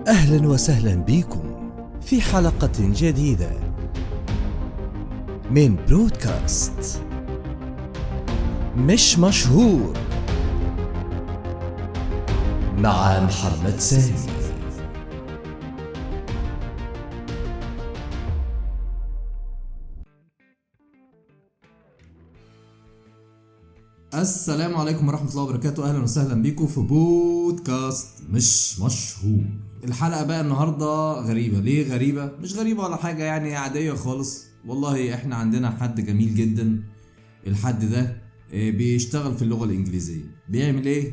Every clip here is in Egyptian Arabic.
أهلا وسهلا بكم في حلقة جديدة من برودكاست مش مشهور مع محمد سامي. السلام عليكم ورحمة الله وبركاته. أهلا وسهلا بيكم في بودكاست مش مشهور. الحلقة بقى النهاردة غريبة. ليه غريبة؟ مش غريبة ولا حاجة، يعني عادية خالص. والله احنا عندنا حد جميل جدا. الحد ده بيشتغل في اللغة الإنجليزية. بيعمل ايه؟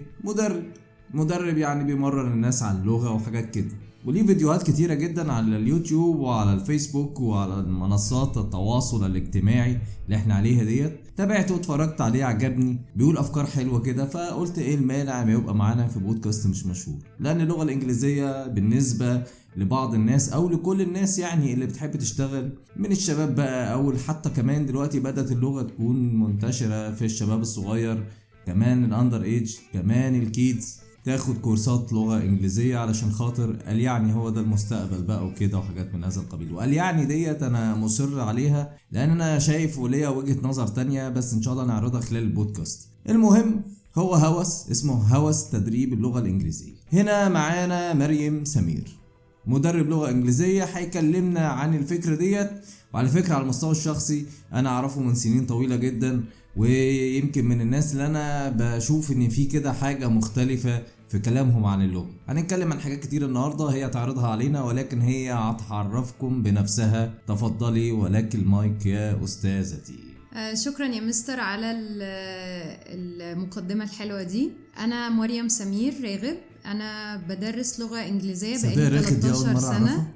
مدرب يعني بيمرن الناس على اللغة وحاجات كده، وليه فيديوهات كتيرة جدا على اليوتيوب وعلى الفيسبوك وعلى منصات التواصل الاجتماعي اللي احنا عليها ديت. تابعته واتفرجت عليه، عجبني، بيقول افكار حلوة كده، فقلت ايه المانع ما يبقى معانا في بودكاست مش مشهور. لان اللغة الانجليزية بالنسبة لبعض الناس او لكل الناس يعني اللي بتحب تشتغل من الشباب بقى، او حتى كمان دلوقتي بدأت اللغة تكون منتشرة في الشباب الصغير، كمان ال under age، كمان ال kids، تاخد كورسات لغة إنجليزية علشان خاطر قال يعني هو ده المستقبل بقى وكده وحاجات من هذا القبيل. وقال يعني ديت أنا مصر عليها لأن أنا شايف وليا وجهة نظر تانية، بس إن شاء الله نعرضها خلال البودكاست. المهم هو هوس، اسمه هوس تدريب اللغة الإنجليزية. هنا معانا مريم سمير، مدرب لغة إنجليزية، هيكلمنا عن الفكرة ديت. وعلى فكرة على المستوى الشخصي أنا أعرفه من سنين طويلة جدا، ويمكن من الناس اللي أنا بشوف إن في كده حاجة مختلفة في كلامهم عن اللغة. هنتكلم عن حاجات كتير النهاردة هي تعرضها علينا، ولكن هي هتعرفكم بنفسها. تفضلي ولك المايك يا أستاذتي. شكرا يا مستر على المقدمة الحلوة دي. أنا مريم سمير راغب، أنا بدرس لغة إنجليزية بقالي 13 سنة.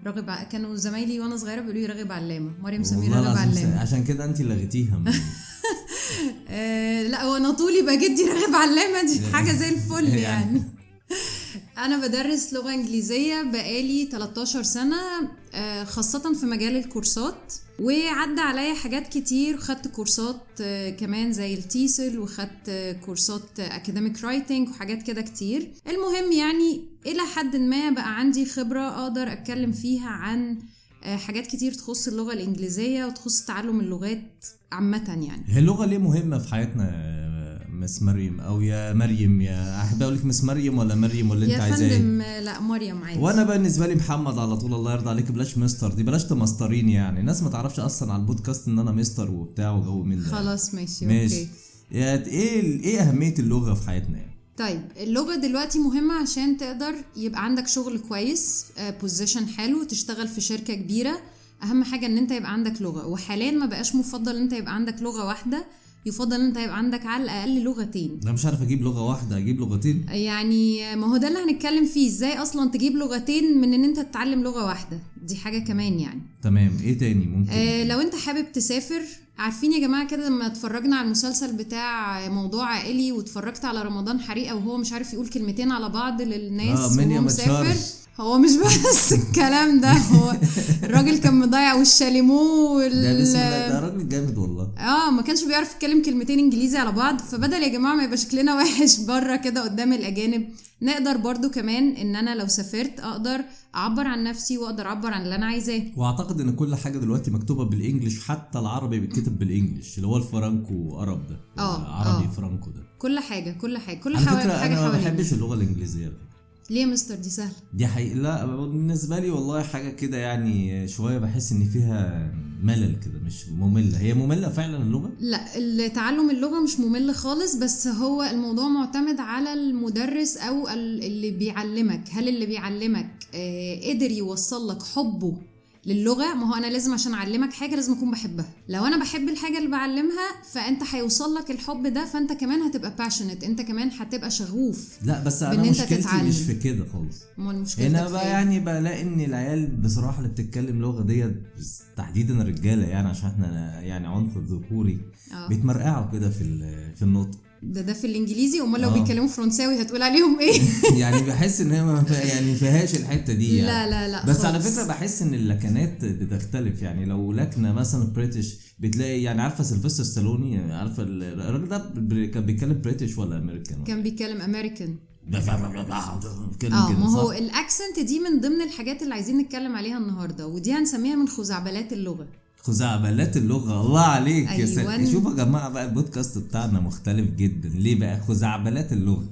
راغب، كانوا زمايلي وانا صغيرة بيقولوا لي راغب علامة، مريم سمير راغب علامة. عشان كده انت لغيتيها. لا وانا طولي بقى جدي راغب علامة، دي حاجة زي الفل يعني. انا بدرس لغة انجليزية بقالي 13 سنة، خاصة في مجال الكورسات، وعدى عليا حاجات كتير. خدت كورسات كمان زي ال TESOL، وخدت كورسات academic writing وحاجات كده كتير. المهم يعني الى حد ما بقى عندي خبرة اقدر اتكلم فيها عن حاجات كتير تخص اللغة الانجليزية وتخص تعلم اللغات عامة. يعني هي اللغة ليه مهمة في حياتنا مس مريم؟ او يا مريم، يا احب اقول لك مس مريم ولا مريم ولا انت عايزاه يا فندم؟ لا مريم عادي. وانا بالنسبة لي محمد على طول، الله يرضى عليك، بلاش مستر دي، بلاش تمستريني، يعني الناس ما تعرفش اصلا على البودكاست ان انا مستر وبتاع وجو من ده. خلاص ماشي. okay. يا ايه اهمية اللغة في حياتنا يعني؟ طيب اللغة دلوقتي مهمة عشان تقدر يبقى عندك شغل كويس، position حلو، تشتغل في شركة كبيرة. اهم حاجة ان انت يبقى عندك لغة. وحاليا ما بقاش مفضل ان انت يبقى عندك لغة واحدة، يفضل ان انت يبقى عندك على الاقل لغتين. انا مش عارف اجيب لغة واحدة، اجيب لغتين يعني. ما هو ده اللي هنتكلم فيه، ازاي اصلا تجيب لغتين من ان انت تتعلم لغة واحدة، دي حاجة كمان يعني. تمام. ايه تاني ممكن؟ لو انت حابب تسافر، عارفين يا جماعة كده لما اتفرجنا على المسلسل بتاع موضوع عائلي واتفرجت على رمضان حريقة وهو مش عارف يقول كلمتين على بعض للناس وهو مسافر. هو مش بس الكلام ده، هو الراجل كان مضيع والشاليمو ده راجل جامد والله. ما كانش بيعرف يتكلم كلمتين انجليزي على بعض. فبدل يا جماعة ما يبقى شكلنا وحش بره كده قدام الاجانب، نقدر برضو كمان ان انا لو سافرت اقدر اعبر عن نفسي واقدر اعبر عن اللي انا عايزاه. واعتقد ان كل حاجة دلوقتي مكتوبة بال English، حتى العربي بيتكتب بال English اللي هو الفرانكو عرب ده. عربي فرانكو ده، كل حاجة كل حاجة كل حاجة. انا ما بحبش اللغة الانجليزية. ليه يا مستر؟ دي سهلة دي حقيقة. لا بالنسبة لي والله حاجة كده يعني شوية بحس ان فيها ملل كده، مش مملة. هي مملة فعلا اللغة؟ لا، تعلم اللغة مش ممل خالص، بس هو الموضوع معتمد على المدرس او اللي بيعلمك. هل اللي بيعلمك قدر يوصل لك حبه للغة؟ ما هو أنا لازم عشان أعلمك حاجة لازم أكون بحبها. لو أنا بحب الحاجة اللي بعلمها فأنت هيوصل لك الحب ده، فأنت كمان هتبقى passionate، أنت كمان هتبقى شغوف. لا بس أنا مشكلتي مش في كده خالص. أنا بقى يعني بلاقي إن العيال بصراحة اللي بتتكلم لغة ديت تحديدا الرجالة، يعني عشان إحنا يعني عنصر ذكوري، بيتمرقعوا كده في النطق ده في الانجليزي. امال لو بيتكلموا فرنساوي هتقول عليهم ايه؟ يعني بحس ان هي ما يعني فيهاش الحتة دي يعني. لا لا لا. بس خالص. على فكرة بحس ان اللكنات بتختلف، يعني لو لكنه مثلا British بتلاقي، يعني عارفه سيلفستر ستالوني، عارفه الراجل ده كان بيتكلم British ولا امريكان؟ كان بيتكلم امريكان. بيتكلم كده. ما هو ال accent دي من ضمن الحاجات اللي عايزين نتكلم عليها النهارده، ودي هنسميها من خزعبلات اللغة. خزعبلات اللغة، الله عليك. أيوة. يا سلام. شوفوا يا جماعة بقى البودكاست بتاعنا مختلف جدا. ليه بقى خزعبلات اللغة؟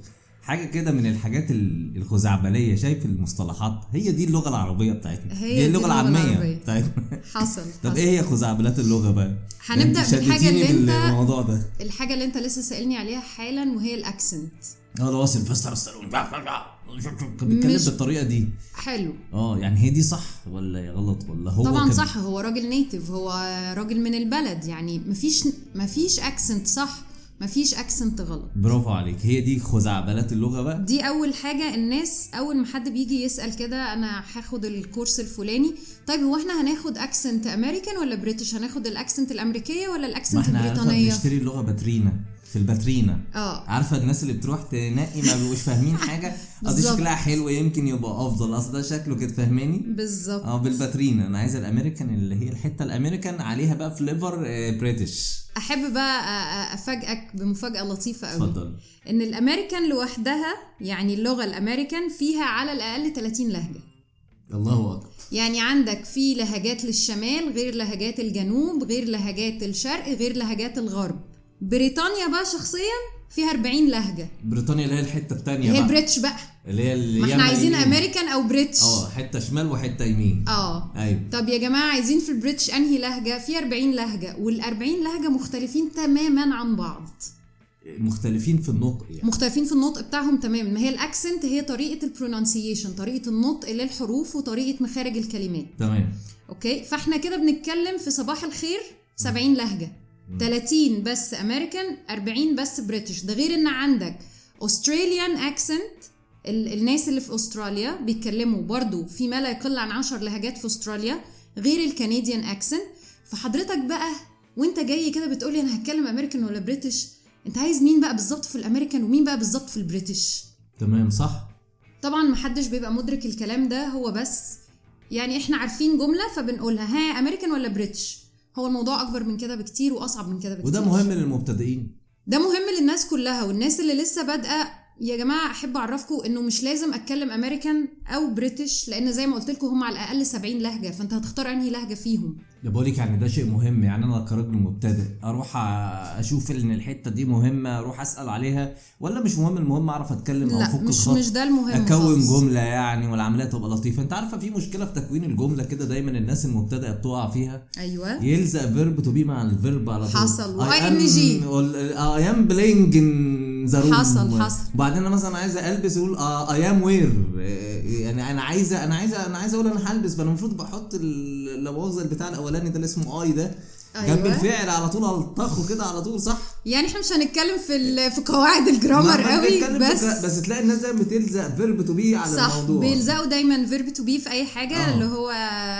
حاجة كده من الحاجات الخزعبليه. شايف المصطلحات؟ هي دي اللغة العربية بتاعتنا، هي دي اللغة العامية بتاعتنا. حصل. طب ايه هي خزعبلات اللغة بقى؟ هنبدا بالحاجة اللي انت الموضوع ده، الحاجة اللي انت لسه سالني عليها حالا، وهي ال accent. ده واصل فاستر ستالون بيتكلم بالطريقة دي. حلو. يعني هي دي صح ولا غلط؟ ولا هو طبعا صح، هو راجل native، هو راجل من البلد، يعني مفيش accent صح، مفيش accent غلط. برافو عليك، هي دي خزعبلات اللغة بقى. دي اول حاجة. الناس اول ما حد بيجي يسال كده انا هاخد الكورس الفلاني، طيب هو احنا هناخد accent American ولا British؟ هناخد ال accent الامريكية ولا ال accent البريطانية؟ بنشتري اللغة باترينا، في الباترينا. عارفه الناس اللي بتروح تنقي ما بيبقوش فاهمين حاجة، قصدي شكلها حلو يمكن يبقى افضل، اصل ده شكله كده، فاهماني؟ بالظبط. بالباترينا انا عايزه الامريكان، اللي هي الحتة الامريكان عليها بقى flavor British. احب بقى افاجئك بمفاجاه لطيفة قوي. اتفضل. ان الامريكان لوحدها، يعني اللغة الامريكان فيها على الاقل 30 لهجه. الله اكبر. يعني عندك في لهجات للشمال غير لهجات الجنوب، غير لهجات الشرق، غير لهجات الغرب. بريطانيا بقى شخصيا فيها 40 لهجه. بريطانيا اللي هي الحتة الثانية بقى، هي British بقى، اللي هي ما احنا عايزين امريكان او British. حتة شمال وحتة يمين. ايوه. طب يا جماعة عايزين في ال British انهي لهجه؟ في 40 لهجه، وال40 لهجه مختلفين تماما عن بعض، مختلفين في النطق، يعني مختلفين في النطق بتاعهم تماما. ما هي ال accent هي طريقه ال pronunciation، طريقه النطق للحروف وطريقه مخارج الكلمات. تمام. okay، فاحنا كده بنتكلم في صباح الخير 70 لهجه، 30 بس امريكان، 40 بس British. ده غير ان عندك Australian accent، الناس اللي في استراليا بيتكلموا برضو في ما لا يقل عن 10 لهجات في استراليا، غير ال Canadian accent. فحضرتك بقى وانت جاي كده بتقولي انا هتكلم امريكان ولا British، انت عايز مين بقى بالظبط في الامريكان ومين بقى بالظبط في ال British؟ تمام، صح. طبعا محدش بيبقى مدرك الكلام ده، هو بس يعني احنا عارفين جملة فبنقولها، ها امريكان ولا British. هو الموضوع اكبر من كده بكتير واصعب من كده بكتير. وده مهم للمبتدئين، ده مهم للناس كلها والناس اللي لسه بادئه. يا جماعة احب اعرفكم انه مش لازم اتكلم امريكان او British، لان زي ما قلت لكم هم على الاقل 70 لهجه، فانت هتختار انهي لهجه فيهم. ده بقولك يعني ده شيء مهم. يعني انا كراجل مبتدئ اروح اشوف ان الحتة دي مهمة، اروح اسال عليها، ولا مش مهم؟ المهم اعرف اتكلم او افك الخط. مش ده المهم، اكون جملة يعني، والعملية تبقى لطيفة. انت عارفه في مشكلة في تكوين الجملة كده دايما الناس المبتدئه بتقع فيها. ايوه، يلزق verb to be مع ال verb على طول. حصل. و ing I am playing in the room. حصل. وبعدين انا مثلا عايزه البس، اقول I am wear. يعني انا عايزه انا عايزه انا عايزه اقول انا هلبس، فانا المفروض بحط اللواغزه بتاع الاولاني ده اللي اسمه I ده. أيوة. جنب الفعل على طول، الطخه كده على طول، صح؟ يعني احنا مش هنتكلم في قواعد ال grammar قوي، بس تلاقي الناس دايما بتلزق verb to be على صح، الموضوع. بيلزقوا دايما verb to be في اي حاجة. اللي هو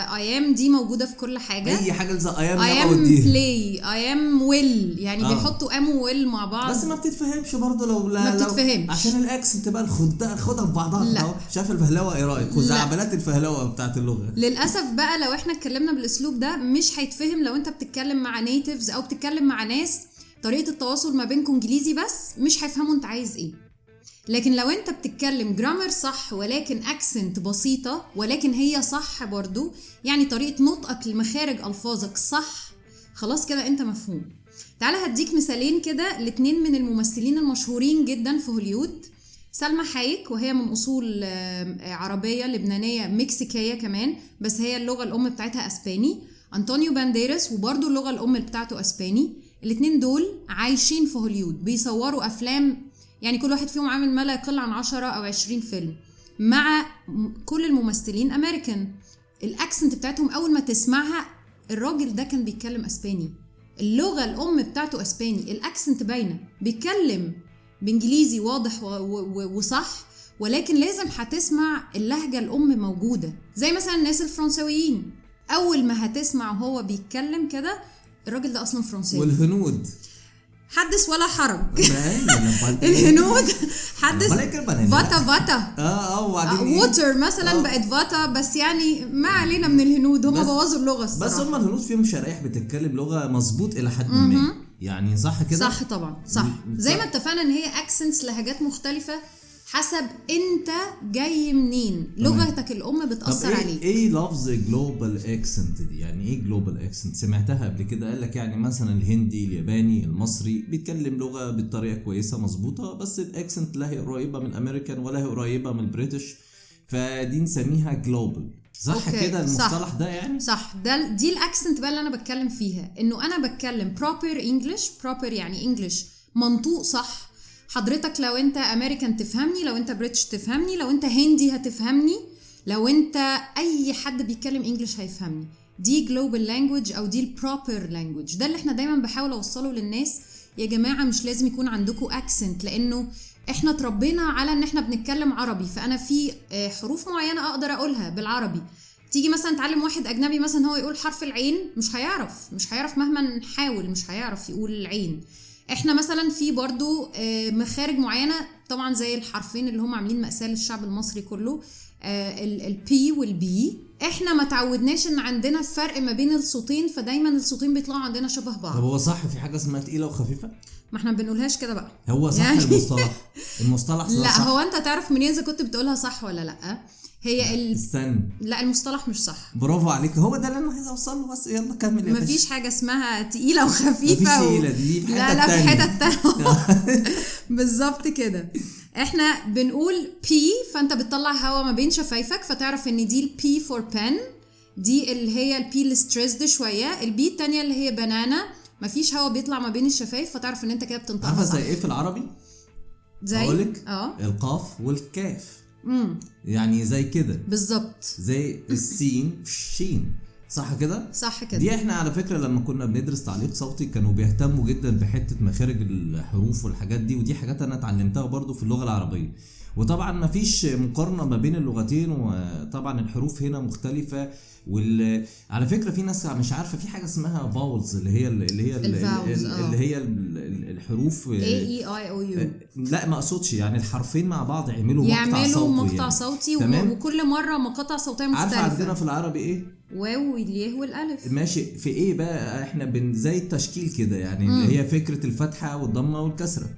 I am دي موجودة في كل حاجة، اي حاجة لزق I am، I am play، I am will، يعني بيحطوا am will مع بعض. بس ما بتتفهمش برضه لو لا، ما بتتفهمش عشان ال accent بقى خدها في بعضها. شايف الفهلوة؟ ايه رايك؟ خزعبلات الفهلوة بتاعت اللغة. للاسف بقى لو احنا اتكلمنا بالاسلوب ده مش هيتفهم. لو انت بتتكلم مع natives او بتتكلم مع ناس طريقه التواصل ما بينكم انجليزي بس، مش هيفهموا انت عايز ايه. لكن لو انت بتتكلم grammar صح ولكن accent بسيطة، ولكن هي صح برضو، يعني طريقه نطقك لمخارج الفاظك صح، خلاص كده انت مفهوم. تعالى هديك مثالين كده، الاتنين من الممثلين المشهورين جدا في هوليود. سلمى حايك، وهي من اصول عربية لبنانية مكسيكيه كمان، بس هي اللغة الام بتاعتها اسباني. أنطونيو بانديراس، وبرضو اللغة الأم بتاعته أسباني. الاتنين دول عايشين في هوليود، بيصوروا أفلام، يعني كل واحد فيهم عامل ما لا يقل عن 10 أو 20 فيلم، مع كل الممثلين أمريكان. ال accent بتاعتهم أول ما تسمعها الراجل ده كان بيتكلم أسباني، اللغة الأم بتاعته أسباني، ال accent باينة، بيتكلم بإنجليزي واضح وصح، ولكن لازم هتسمع اللهجة الأم موجودة. زي مثلا الناس الفرنساويين، أول ما هتسمع وهو بيتكلم كده الراجل ده أصلا فرنساوي. والهنود حدث ولا حرج. الهنود حدث فاتا فاتا وبعدين water مثلا بقت فاتا، بس يعني ما علينا من الهنود، هم بوظوا اللغة الصراحة. بس هم الهنود فيهم شرايح بتتكلم لغة مظبوط إلى حد ما، يعني صح كده؟ صح طبعا، صح. زي ما اتفقنا ان هي accents لهجات مختلفة، حسب انت جاي منين، لغتك الام بتاثر عليك. ايه لفظ global accent دي؟ يعني ايه global accent؟ سمعتها قبل كده، قال لك يعني مثلا الهندي، الياباني، المصري بيتكلم لغة بطريقة كويسة مظبوطة، بس ال accent لا هي قريبه من الامريكان ولا هي قريبه من ال British، فدي نسميها global. صح كده المصطلح ده يعني؟ صح، ده دي ال accent بقى اللي انا بتكلم فيها، انه انا بتكلم proper English. proper يعني English منطوق صح. حضرتك لو انت امريكان تفهمني، لو انت British تفهمني، لو انت هندي هتفهمني، لو انت اي حد بيتكلم English هيفهمني. دي global language او دي ال proper language. ده اللي احنا دايما بحاول اوصله للناس، يا جماعة مش لازم يكون عندكم accent، لانه احنا اتربينا على ان احنا بنتكلم عربي، فانا في حروف معينة اقدر اقولها بالعربي. تيجي مثلا تعلم واحد اجنبي مثلا هو يقول حرف العين، مش هيعرف مهما نحاول، مش هيعرف يقول العين. احنا مثلا في برضو مخارج معينة، طبعا زي الحرفين اللي هم عاملين مأساة للشعب المصري كله، ال P وال B. احنا ما تعودناش ان عندنا فرق ما بين الصوتين، فدايما الصوتين بيطلعوا عندنا شبه بعض. طب هو صح في حاجة اسمها تقيلة وخفيفة؟ ما احنا ما بنقولهاش كده بقى. هو صح يعني المصطلح لا صح. هو انت تعرف منين اذا كنت بتقولها صح ولا لا؟ هي استنى، لا المصطلح مش صح. برافو عليك، هو ده اللي انا عايز اوصله، بس يلا كمل يا باشا. مفيش حاجة اسمها تقيلة وخفيفة، مفيش تقيلة دي في حتة، لا في حتة تانية. بالظبط كده. احنا بنقول P، فانت بتطلع هوا ما بين شفايفك، فتعرف ان دي ال P for pen، دي اللي هي ال P ال stressed شوية. ال B الثانية اللي هي banana، مفيش هوا بيطلع ما بين الشفايف، فتعرف ان انت كده بتنطقها. عارفه زي ايه في العربي؟ زي اقولك القاف والكاف. يعني زي كده بالظبط، زي السين والشين. صح كده؟ صح كده. دي احنا على فكرة لما كنا بندرس تعليق صوتي كانوا بيهتموا جدا بحته مخارج الحروف والحاجات دي، ودي حاجات انا اتعلمتها برضو في اللغة العربية. وطبعا مفيش مقارنة ما بين اللغتين، وطبعا الحروف هنا مختلفة. على فكرة في ناس مش عارفه في حاجة اسمها vowels، اللي هي اللي هي اللي هي الحروف A E I O U. لا ما اقصدش، يعني الحرفين مع بعض يعملوا مقطع صوتي، يعني. وكل مرة مقاطع صوتية مختلفة. عارفه عندنا في العربي ايه؟ واو والياء والالف. ماشي. في ايه بقى احنا زي التشكيل كده يعني، اللي هي فكرة الفتحة والضمه والكسرة.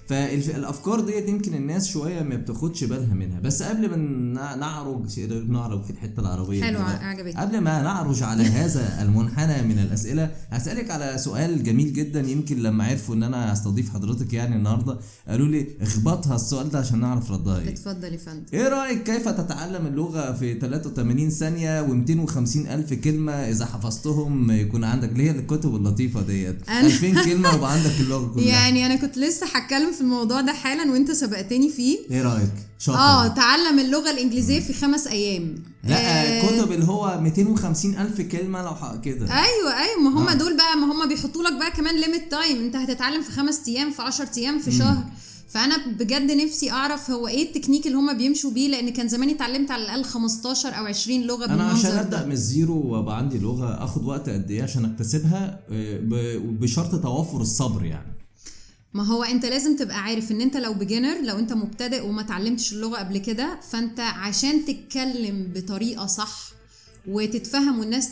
فالافكار ديت يمكن الناس شوية ما بتاخدش بالها منها. بس قبل ما نعرج في الحتة العربية حلو، عجبتني. قبل ما نعرج على هذا المنحنى من الاسئلة، هسالك على سؤال جميل جدا. يمكن لما عرفوا ان انا هستضيف حضرتك يعني النهارده قالوا لي اخبطها السؤال ده عشان نعرف ردها ايه. اتفضل يا فندم. ايه رايك كيف تتعلم اللغة في 83 ثانية و250 الف كلمة اذا حفظتهم يكون عندك، اللي هي الكتب اللطيفة ديت 2000 كلمة ويبقى عندك اللغة كلها. يعني انا كنت لسه هتكلم في الموضوع ده حالا وانت سبقتني فيه. ايه رايك؟ شاطر. تعلم اللغة الانجليزية في 5 ايام. لا كتب اللي هو 250 الف كلمة لو كده. ايوه ما هم دول بقى، ما هم بيحطوا لك بقى كمان limit time، انت هتتعلم في 5 ايام، في 10 ايام، في شهر. فانا بجد نفسي اعرف هو ايه التكنيك اللي هم بيمشوا بيه، لان كان زماني اتعلمت على الاقل 15 او 20 لغة بالمنظر. انا عشان ابدا من ال zero وابقى عندي لغة اخد وقت قد ايه عشان اكتسبها، بشرط توافر الصبر يعني. ما هو انت لازم تبقى عارف ان انت لو beginner، لو انت مبتدئ وما تعلمتش اللغة قبل كده، فانت عشان تتكلم بطريقة صح وتتفهم والناس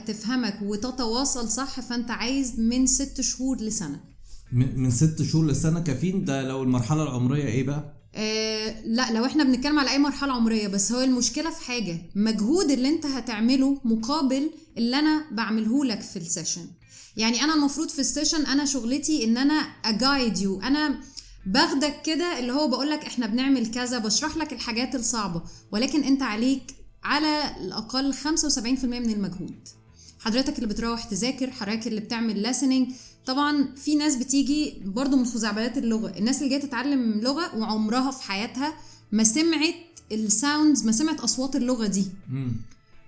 تفهمك وتتواصل صح، فانت عايز من 6 شهور لسنة. من 6 شهور لسنة كافيين؟ ده لو المرحلة العمرية ايه بقى؟ لا لو احنا بنتكلم على اي مرحلة عمرية. بس هو المشكلة في حاجة، مجهود اللي انت هتعمله مقابل اللي انا بعمله لك في ال session. يعني انا المفروض في ال session انا شغلتي ان انا ا guide you، انا باخدك كده اللي هو بقولك احنا بنعمل كذا، بشرح لك الحاجات الصعبة، ولكن انت عليك على الاقل 75% من المجهود. حضرتك اللي بتروح تذاكر، حضرتك اللي بتعمل listening. طبعا في ناس بتيجي برضو من خزعبلات اللغة، الناس اللي جاية تتعلم لغة وعمرها في حياتها ما سمعت ال sounds، ما سمعت اصوات اللغة دي.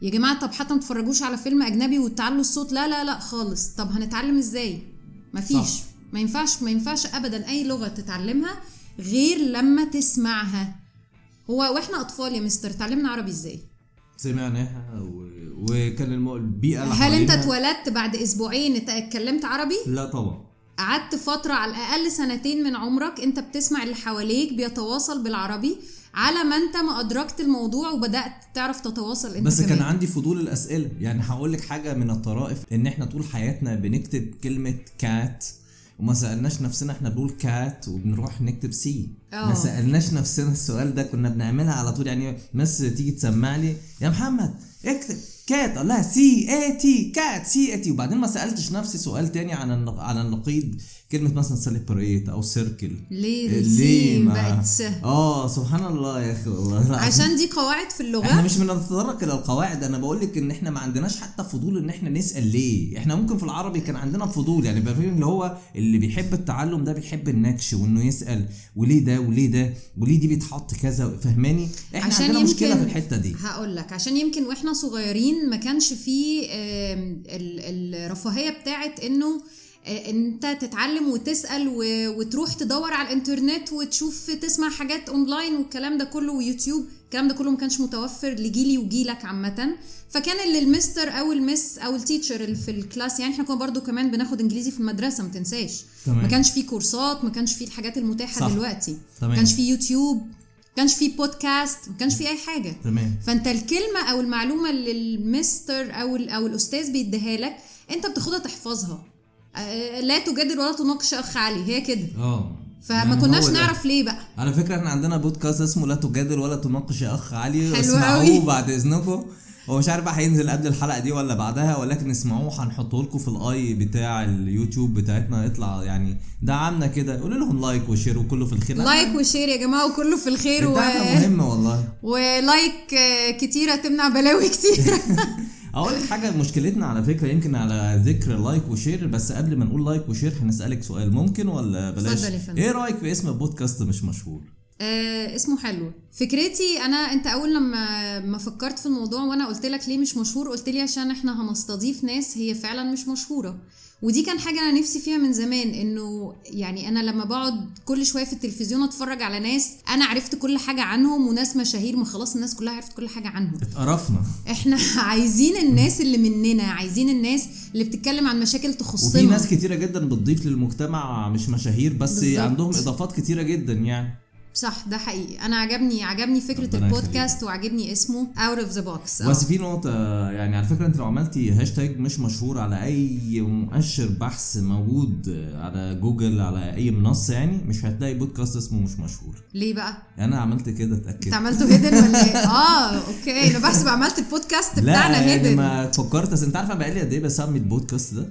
يا جماعة طب حتى ما تتفرجوش على فيلم اجنبي وتعلوا الصوت، لا لا لا خالص. طب هنتعلم ازاي؟ مفيش. ما ينفعش ابدا اي لغة تتعلمها غير لما تسمعها. هو واحنا اطفال يا مستر اتعلمنا عربي ازاي؟ سمعناها وكان البيئة. هل انت اتولدت بعد اسبوعين اتكلمت عربي؟ لا طبعا. قعدت فترة على الاقل 2 سنين من عمرك انت بتسمع اللي حواليك بيتواصل بالعربي، على ما انت ما ادركت الموضوع وبدات تعرف تتواصل انت. بس كمان كان عندي فضول الاسئلة. يعني هقول لك حاجة من الطرائف، ان احنا طول حياتنا بنكتب كلمة cat وما سالناش نفسنا احنا بنقول cat وبنروح نكتب C. ما سالناش نفسنا السؤال ده، كنا بنعملها على طول. يعني miss تيجي تسمع لي يا محمد اكتب cat، اقول لها C A T cat C A T، وبعدين ما سالتش نفسي سؤال تاني على النقيض، كلمة مثلا celebrate او circle ليه بقت س؟ سبحان الله يا اخي والله. عشان دي قواعد في اللغة، احنا مش بنتطرق الى القواعد. انا بقول لك ان احنا ما عندناش حتى فضول ان احنا نسال ليه. احنا ممكن في العربي كان عندنا فضول، يعني بقى اللي هو اللي بيحب التعلم ده بيحب النكش وانه يسال وليه ده وليه ده وليه دي بيتحط كذا، فهماني؟ احنا عندنا مشكلة في الحتة دي. هقول لك عشان يمكن واحنا صغيرين ما كانش فيه الرفاهية بتاعت انه انت تتعلم وتسأل وتروح تدور على الانترنت وتشوف تسمع حاجات اونلاين والكلام ده كله ويوتيوب، الكلام ده كله ما كانش متوفر لجيلي وجيلك عامة. فكان اللي المستر او ال miss او ال teacher اللي في ال class، يعني احنا كنا برضو كمان بناخد انجليزي في المدرسة ما تنساش، ما كانش فيه كورسات، ما كانش فيه الحاجات المتاحة صح. دلوقتي ما كانش فيه يوتيوب، ما كانش فيه بودكاست، ما كانش فيه اي حاجة. تمام. فانت الكلمة او المعلومة اللي المستر او الاستاذ بيديها لك انت بتاخدها تحفظها، لا تجادل ولا تناقش اخ علي، هي كده. فما يعني كناش نعرف ليه بقى. على فكرة احنا عندنا بودكاست اسمه لا تجادل ولا تناقش يا اخ علي، اسمعوه بعد اذنكم. هو مش عارف بقى هينزل قبل الحلقة دي ولا بعدها، ولكن اسمعوه، هنحطه لكم في ال i بتاع اليوتيوب بتاعتنا، يطلع يعني دعمنا كده، قولوا لهم like و share وكله في الخير. like و share يا جماعة وكله في الخير، مهم والله، و like كتيرة تمنع بلاوي كتير. اقول لك حاجة، مشكلتنا على فكرة يمكن على ذكر like و share، بس قبل ما نقول like و share هنسالك سؤال، ممكن ولا بلاش؟ ايه رايك في اسم البودكاست مش مشهور؟ اسمه حلو. فكرتي انا، انت اول لما ما فكرت في الموضوع وانا قلت لك ليه مش مشهور، قلت لي عشان احنا هنستضيف ناس هي فعلا مش مشهورة، ودي كان حاجة انا نفسي فيها من زمان. انه يعني انا لما بقعد كل شوية في التلفزيون اتفرج على ناس انا عرفت كل حاجة عنهم وناس مشاهير، ما خلاص الناس كلها عرفت كل حاجة عنهم، اتقرفنا. احنا عايزين الناس اللي مننا، عايزين الناس اللي بتتكلم عن مشاكل تخصنا. وفي ناس كتيرة جدا بتضيف للمجتمع مش مشاهير بس بالزبط. عندهم اضافات كتيرة جدا يعني. صح، ده حقيقي. انا عجبني فكرة البودكاست وعجبني اسمه out of the box. بس في نقطة يعني على فكرة، انت لو عملتي هاشتاج مش مشهور على اي مؤشر بحث موجود على جوجل على اي منصة، يعني مش هتلاقي بودكاست اسمه مش مشهور. ليه بقى؟ انا عملت كده، اتاكدت. انت عملته hidden ولا ايه؟ okay، انا بحسب عملت البودكاست بتاعنا hidden. لا يعني ما فكرت. انت عارفه بقالي قد ايه بسمي البودكاست ده؟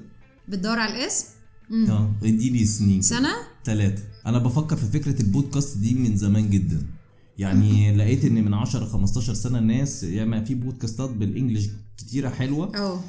بتدور على الاسم؟ اديني سنين، سنة 3. انا بفكر في فكرة البودكاست دي من زمان جدا، يعني لقيت ان من 10-15 سنة الناس يعني في بودكاستات بال English كتيرة حلوة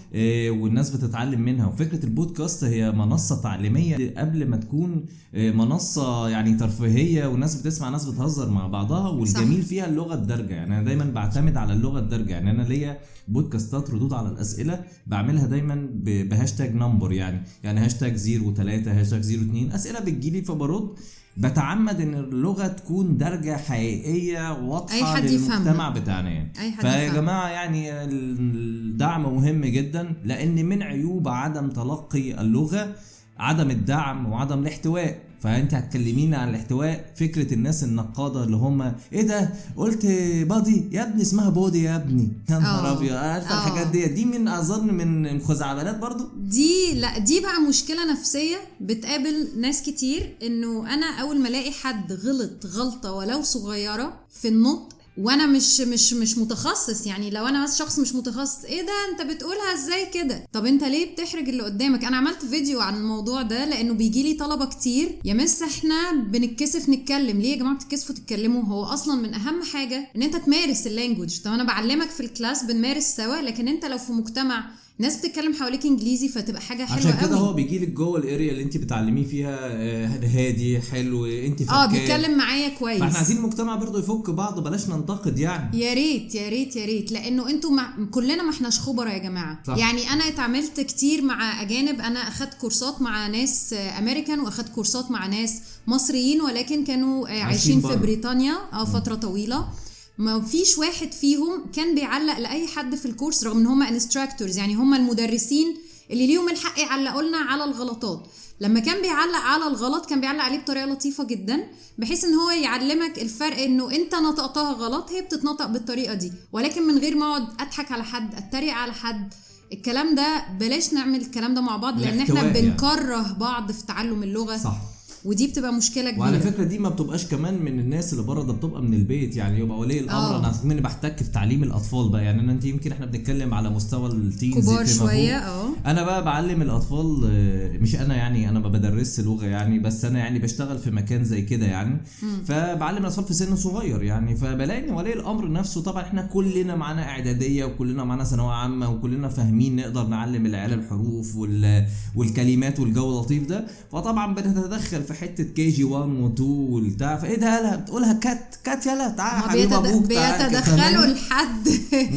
والناس بتتعلم منها. وفكره البودكاست هي منصة تعليمية قبل ما تكون منصة يعني ترفيهية، والناس بتسمع ناس بتهزر مع بعضها، والجميل فيها اللغة الدارجة. يعني انا دايما بعتمد على اللغة الدارجة، يعني انا ليا بودكاستات ردود على الاسئلة بعملها دايما ب hashtag number، يعني هاشتاج 03 هاشتاج 02، اسئلة بتجيلي فبرد. بتعمد ان اللغة تكون درجه حقيقية واضحة للمجتمع بتاعنا يعني. فيا جماعة يعني الدعم مهم جدا، لان من عيوب عدم تلقي اللغة عدم الدعم وعدم الاحتواء. فانت هتكلمينا عن الاحتواء، فكرة الناس النقاده اللي هم ايه ده قلت body يا ابني، اسمها body يا ابني، يا نهار ابيض، عارفه الحاجات دي من اظن من خزعبلات برضو دي. لا دي بقى مشكلة نفسية بتقابل ناس كتير، انه انا اول ما الاقي حد غلط غلطه ولو صغيرة في النطق، وانا مش مش مش متخصص، يعني لو انا بس شخص مش متخصص، ايه ده انت بتقولها ازاي كده؟ طب انت ليه بتحرج اللي قدامك؟ انا عملت فيديو عن الموضوع ده لانه بيجي لي طلبه كتير، يا مس احنا بنتكسف نتكلم. ليه يا جماعة بتتكسفوا تتكلموا؟ هو اصلا من اهم حاجة ان انت تمارس ال language. طب انا بعلمك في ال class بنمارس سوا، لكن انت لو في مجتمع ناس بتتكلم حواليك انجليزي فتبقى حاجة حلوة قوي. عشان كده هو بيجي لك جوه ال area اللي انت بتعلميه فيها هادي حلو، انت فكاك بيتكلم معايا كويس. فاحنا عايزين المجتمع برضو يفك بعض، بلاش ننتقد يعني. يا ريت يا ريت يا ريت، لانه انتوا كلنا ما احناش خبراء يا جماعة. صح. يعني انا اتعاملت كتير مع اجانب، انا اخدت كورسات مع ناس امريكان واخدت كورسات مع ناس مصريين، ولكن كانوا عايشين في بريطانيا فترة طويلة. ما فيش واحد فيهم كان بيعلق لأي حد في الكورس، رغم ان هم instructors، يعني هم المدرسين اللي ليهم الحق يعلقوا لنا على الغلطات. لما كان بيعلق على الغلط كان بيعلق عليه بطريقة لطيفة جدا، بحيث ان هو يعلمك الفرق، انه انت نطقتها غلط، هي بتتنطق بالطريقة دي، ولكن من غير ما اقعد اضحك على حد، اتريق على حد. الكلام ده بلاش نعمل الكلام ده مع بعض، لان احنا بنكره بعض في تعلم اللغة. صح. ودي بتبقى مشكلة كبيرة. وعلى فكرة دي ما بتبقاش كمان من الناس اللي بره، ده بتبقى من البيت يعني، يبقى ولي الامر. انا مني بحتك في تعليم الاطفال بقى يعني، انا انت يمكن احنا بنتكلم على مستوى ال teens كبار شوية. انا بقى بعلم الاطفال، مش انا يعني، انا ما بدرسش لغة يعني، بس انا يعني بشتغل في مكان زي كده يعني، فبعلم الاطفال في سن صغير يعني. فبلاقي ان ولي الامر نفسه، طبعا احنا كلنا معانا اعدادية وكلنا معانا ثانوية عامة وكلنا فاهمين نقدر نعلم العيال الحروف والكلمات والجو اللطيف ده، فطبعا بنتدخل في حتة KG 1 و2 والبتاع، فايه ده يلا بتقولها cat cat يلا تعالى حبيب ابوك، بيتدخلوا لحد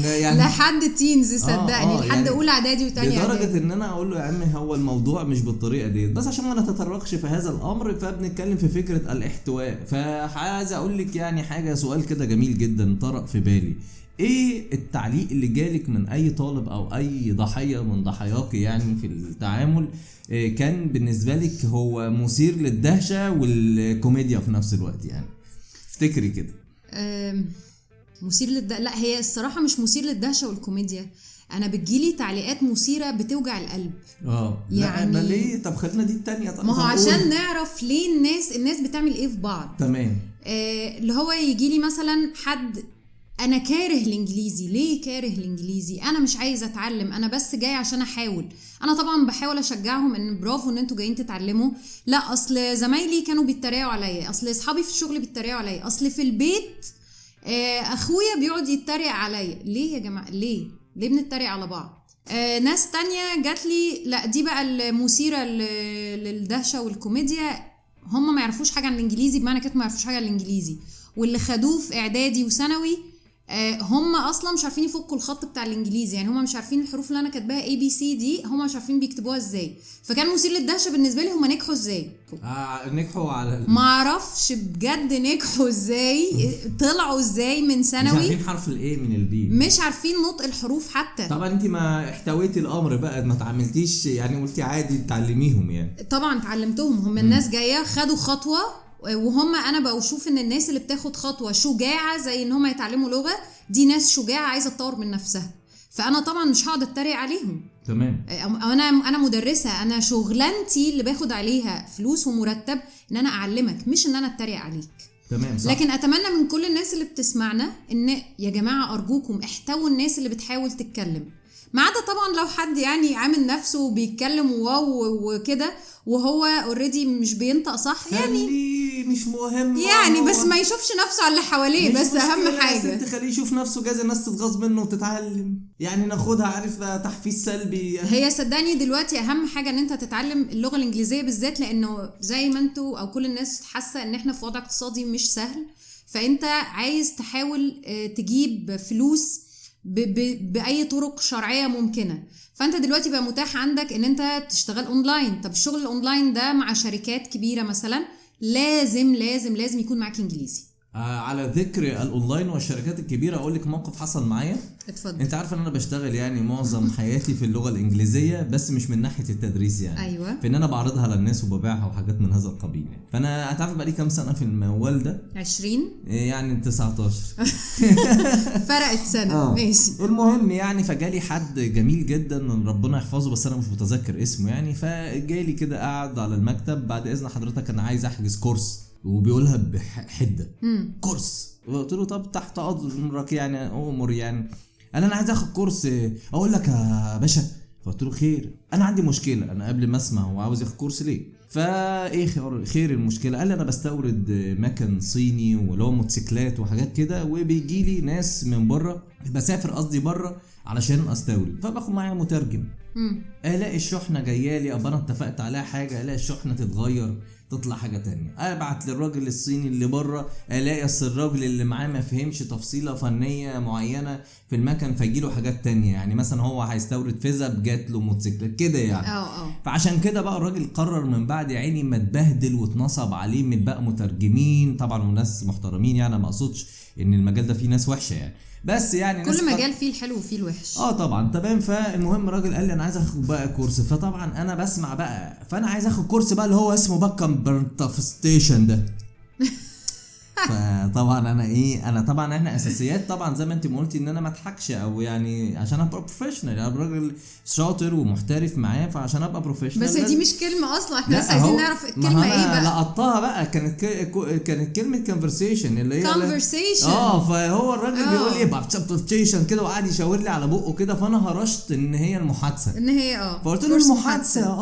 يعني لحد teens صدقني، لحد يعني اولى اعدادي وثانيه اعدادي، لدرجة ان انا اقول له يا عم هو الموضوع مش بالطريقة دي، بس عشان ما نتطرقش في هذا الامر فبنتكلم في فكرة الاحتواء. فعايز اقول لك يعني حاجة، سؤال كده جميل جدا طرق في بالي، ايه التعليق اللي جالك من اي طالب او اي ضحية من ضحاياك يعني في التعامل كان بالنسبة لك هو مثير للدهشة والكوميديا في نفس الوقت يعني؟ افتكري كده. مثير لا هي الصراحة مش مثير للدهشة والكوميديا، انا بتجيلي تعليقات مثيرة بتوجع القلب. يعني لا ليه؟ طب خلينا دي التانية. طب ما هو عشان نعرف ليه الناس بتعمل ايه في بعض. تمام. اللي هو يجيلي مثلا حد انا كاره الانجليزي، ليه كاره الانجليزي؟ انا مش عايز اتعلم، انا بس جاي عشان احاول. انا طبعا بحاول اشجعهم ان برافو ان انتوا جايين تتعلموا. لا اصل زمايلي كانوا بيتريقوا عليا، اصل اصحابي في الشغل بيتريقوا عليا، اصل في البيت اخويا بيقعد يتريق عليا. ليه يا جماعة؟ ليه بنتريق على بعض؟ ناس تانية جات لي، لا دي بقى المثيرة للدهشه والكوميديا، هم ما يعرفوش حاجة عن الانجليزي، بمعنى كده ما يعرفوش حاجة عن الانجليزي، واللي خدوه في اعدادي وثانوي هم اصلا مش عارفين يفكوا الخط بتاع الانجليزي، يعني هم مش عارفين الحروف اللي انا كاتباها A B C دي، هم مش عارفين بيكتبوها ازاي. فكان مثير للدهشه بالنسبة لي هم نجحوا ازاي. نجحوا على ما اعرفش بجد نجحوا ازاي، طلعوا ازاي من ثانوي مش عارفين حرف ال A من ال B، مش عارفين نطق الحروف حتى. طبعا انت ما احتويتي الامر بقى، ما تعاملتيش يعني، قلتي عادي تعلميهم يعني؟ طبعا تعلمتهم، هم الناس جاية خدوا خطوة، وهم انا بشوف ان الناس اللي بتاخد خطوة شجاعة زي ان هم يتعلموا لغة دي ناس شجاعة عايزه تطور من نفسها، فانا طبعا مش هقعد اتريق عليهم. تمام. انا مدرسه، انا شغلانتي اللي باخد عليها فلوس ومرتب ان انا اعلمك، مش ان انا اتريق عليك. تمام، صح. لكن اتمنى من كل الناس اللي بتسمعنا ان يا جماعة ارجوكم احتووا الناس اللي بتحاول تتكلم، ما عدا طبعا لو حد يعني عامل نفسه بيتكلم wow وكده وهو already مش بينطق صح، يعني مش مهم يعني، بس ما يشوفش نفسه على اللي حواليه، بس اهم حاجة انت خليه يشوف نفسه. جايز الناس تتغاظ منه وتتعلم يعني، ناخدها عارف تحفيز سلبي. هي صدقني دلوقتي اهم حاجة ان انت تتعلم اللغة الانجليزية بالذات، لانه زي ما انتوا او كل الناس حاسه ان احنا في وضع اقتصادي مش سهل، فانت عايز تحاول تجيب فلوس بأي طرق شرعية ممكنة. فأنت دلوقتي بقى متاح عندك ان انت تشتغل اونلاين. طب الشغل الاونلاين ده مع شركات كبيرة مثلا لازم لازم لازم يكون معاك انجليزي. على ذكر الاونلاين والشركات الكبيرة، اقول لك موقف حصل معايا. اتفضل. انت عارفه ان انا بشتغل يعني معظم حياتي في اللغة الانجليزية، بس مش من ناحية التدريس يعني. ايوه. في ان انا بعرضها للناس وببيعها وحاجات من هذا القبيل يعني. فانا انت عارفه بقى لي كام سنة في الموال ده؟ 20 يعني 19. فرقت سنة. ماشي. المهم يعني فجالي حد جميل جدا ربنا يحفظه، بس انا مش متذكر اسمه يعني. فجالي كده قعد على المكتب، بعد اذن حضرتك انا عايز احجز كورس، وبيقولها بحده، كورس. قلت له طب تحت امرك يعني، امر يعني، انا عايز اخد كورس. اقول لك يا باشا. فقلت له خير، انا عندي مشكلة. انا قبل ما اسمع هو عاوز ياخد كورس ليه، فايه خير المشكلة؟ قال لي انا بستورد مكن صيني ولو موتوسيكلات وحاجات كده، وبيجي لي ناس من بره، بسافر قصدي بره علشان استورد، فباخد معايا مترجم. الاقي الشحنة جاية لي، ابقى انا اتفقت عليها حاجة، الاقي الشحنة تتغير تطلع حاجة تانية. ابعت للراجل الصيني اللي بره، الاقي اصل الراجل اللي معاه ما فهمش تفصيله فنية معينة في المكن، فيجيله حاجات تانية. يعني مثلا هو هيستورد فيزا جات له موتوسيكلات كده يعني. فعشان كده بقى الراجل قرر من بعد عيني ما اتبهدل واتنصب عليه من بقى مترجمين طبعا وناس محترمين يعني، ما اقصدش ان المجال ده فيه ناس وحشة يعني، بس يعني كل مجال فيه الحلو وفيه الوحش. طبعا. تمام. فالمهم الراجل قال لي انا عايز اخد بقى كورس، فطبعا انا بسمع بقى، فانا عايز اخد كورس بقى اللي هو اسمه بقى كمبرتاف ستيشن ده. فطبعا انا ايه، انا طبعا احنا اساسيات طبعا زي ما انت ما قلتي ان انا ما اضحكش، او يعني عشان ابقى professional، انا راجل شاطر ومحترف معاه، فعشان ابقى professional. بس دي مش كلمة اصلا، احنا بس عايزين نعرف الكلمة ايه بقى. لقطتها بقى، كانت كلمة conversation اللي هي conversation. فهو الراجل بيقول لي conversation كده، وقعد يشاور لي على بقه كده، فانا هرشت ان هي المحادثة، ان هي فقلت له المحادثة.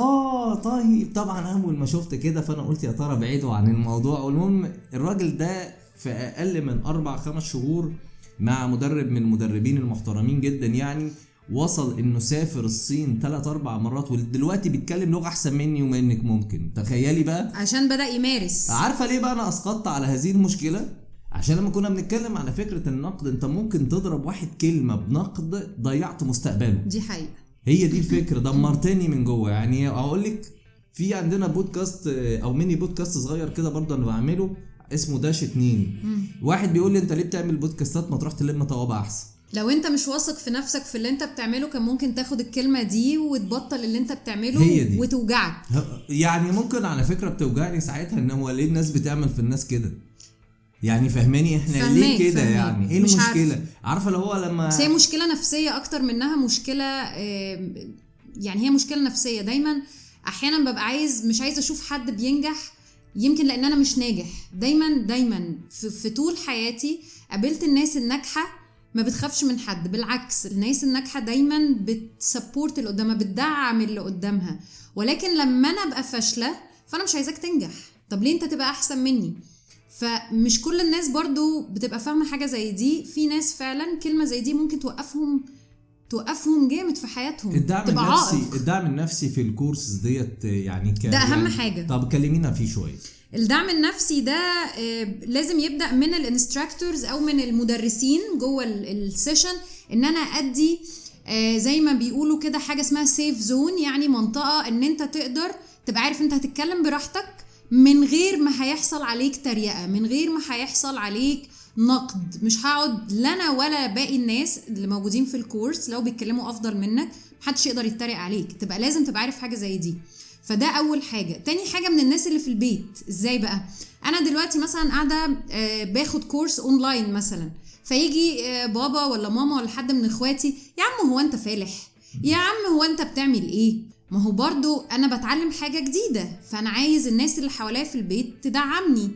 طيب. طبعا اول ما شفت كده فانا قلت يا ترى بعيدوا عن الموضوع. والمهم الراجل ده في اقل من 4-5 شهور مع مدرب من المدربين المحترمين جدا يعني، وصل انه سافر الصين 3-4 مرات، ودلوقتي بيتكلم لغة احسن مني ومنك ممكن. تخيلي بقى، عشان بدأ يمارس. عارفة ليه بقى انا اسقطت على هذه المشكلة؟ عشان لما كنا بنتكلم على فكرة النقد، انت ممكن تضرب واحد كلمة بنقد ضيعت مستقبله. دي حقيقة، هي دي الفكرة، دمرتني من جوه. يعني اقول لك في عندنا بودكاست او mini podcast صغير كده برضه انا بعمله اسمه داش 2. واحد بيقول لي انت ليه بتعمل بودكاستات، ما تروح تلم طوابع احسن. لو انت مش واثق في نفسك في اللي انت بتعمله، كان ممكن تاخد الكلمة دي وتبطل اللي انت بتعمله وتوجعك. يعني ممكن على فكرة بتوجعني ساعتها، ان هو ليه الناس بتعمل في الناس كده يعني، فهماني احنا ليه كده يعني، ايه المشكلة؟ عارفه لو هو لما بس هي مشكلة نفسية اكتر منها مشكلة، يعني هي مشكلة نفسية. دايما احيانا ببقى مش عايز اشوف حد بينجح، يمكن لان انا مش ناجح. دايما في طول حياتي قابلت الناس الناجحة ما بتخافش من حد، بالعكس الناس الناجحة دايما بت support اللي قدامها، بتدعم اللي قدامها. ولكن لما انا ابقى فاشلة فانا مش عايزاك تنجح، طب ليه انت تبقى احسن مني؟ فمش كل الناس برضو بتبقى فاهمه حاجة زي دي. في ناس فعلا كلمة زي دي ممكن توقفهم جامد في حياتهم. الدعم النفسي في الكورس ديت يعني ده اهم يعني حاجة. طب كلمينا فيه شوية. الدعم النفسي ده لازم يبدا من ال instructors او من المدرسين جوه ال session، ان انا ادي زي ما بيقولوا كده حاجة اسمها safe zone، يعني منطقة ان انت تقدر تبقى عارف انت هتتكلم براحتك من غير ما هيحصل عليك تريقه، من غير ما هيحصل عليك نقد. مش هقعد لنا ولا باقي الناس اللي موجودين في الكورس لو بيتكلموا افضل منك محدش يقدر يتريق عليك، تبقى لازم تبقى عارف حاجة زي دي. فده اول حاجة. تاني حاجة من الناس اللي في البيت، ازاي بقى انا دلوقتي مثلا قاعدة باخد كورس اونلاين مثلا، فيجي بابا ولا ماما ولا حد من اخواتي، يا عم هو انت فالح، يا عم هو انت بتعمل ايه؟ ما هو برضو انا بتعلم حاجة جديدة، فانا عايز الناس اللي حواليا في البيت تدعمني.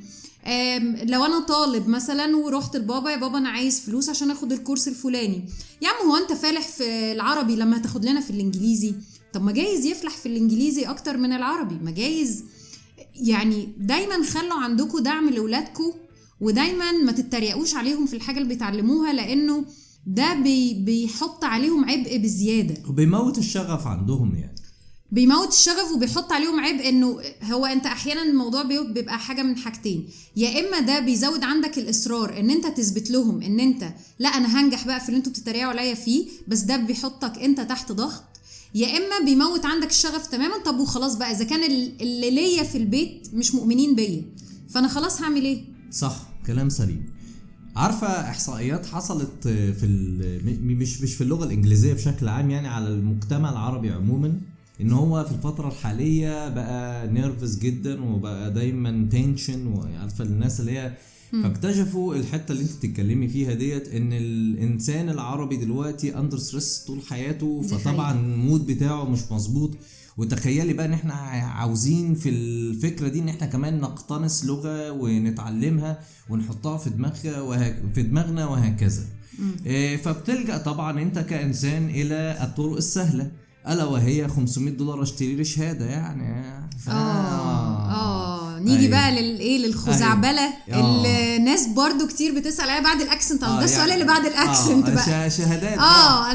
لو انا طالب مثلا ورحت لبابا، يا بابا انا عايز فلوس عشان اخد الكورس الفلاني، يا عم هو انت فالح في العربي لما هتاخد لنا في الانجليزي؟ طب ما جايز يفلح في الانجليزي اكتر من العربي، ما جايز. يعني دايما خلوا عندكم دعم لاولادكم، ودايما ما تتريقوش عليهم في الحاجة اللي بيتعلموها، لانه ده بيحط عليهم عبء بزيادة وبيموت الشغف عندهم. يعني بيموت الشغف وبيحط عليهم عبء، انه هو انت احيانا الموضوع بيبقى حاجة من حاجتين، يا اما ده بيزود عندك الاصرار ان انت تثبت لهم ان انت لا انا هنجح بقى في اللي انتوا بتتريقوا عليا فيه، بس ده بيحطك انت تحت ضغط، يا اما بيموت عندك الشغف تماما. طب وخلاص بقى، اذا كان اللي ليا في البيت مش مؤمنين بيا فانا خلاص هعمل ايه؟ صح، كلام سليم. عارفه احصائيات حصلت في مش في اللغة الانجليزية بشكل عام، يعني على المجتمع العربي عموما، ان هو في الفترة الحالية بقى nervous جدا وبقى دايما tension، وعارفه الناس اللي هي فاكتشفوا الحتة اللي انت بتتكلمي فيها ديت، ان الانسان العربي دلوقتي under stress طول حياته، فطبعا ال mood بتاعه مش مظبوط. وتخيلي بقى ان احنا عاوزين في الفكرة دي ان احنا كمان نقتنص لغة ونتعلمها ونحطها في دماغنا في دماغنا وهكذا. فبتلجأ طبعا انت كانسان الى الطرق السهلة، الا وهي $500 اشتري لي شهادة يعني. نيجي أيوة. بقى للايه، للخزعبله. أيوة. الناس برضو كتير بتسال عليها بعد ال accent. ده السؤال اللي بعد ال accent بقى، شهادات.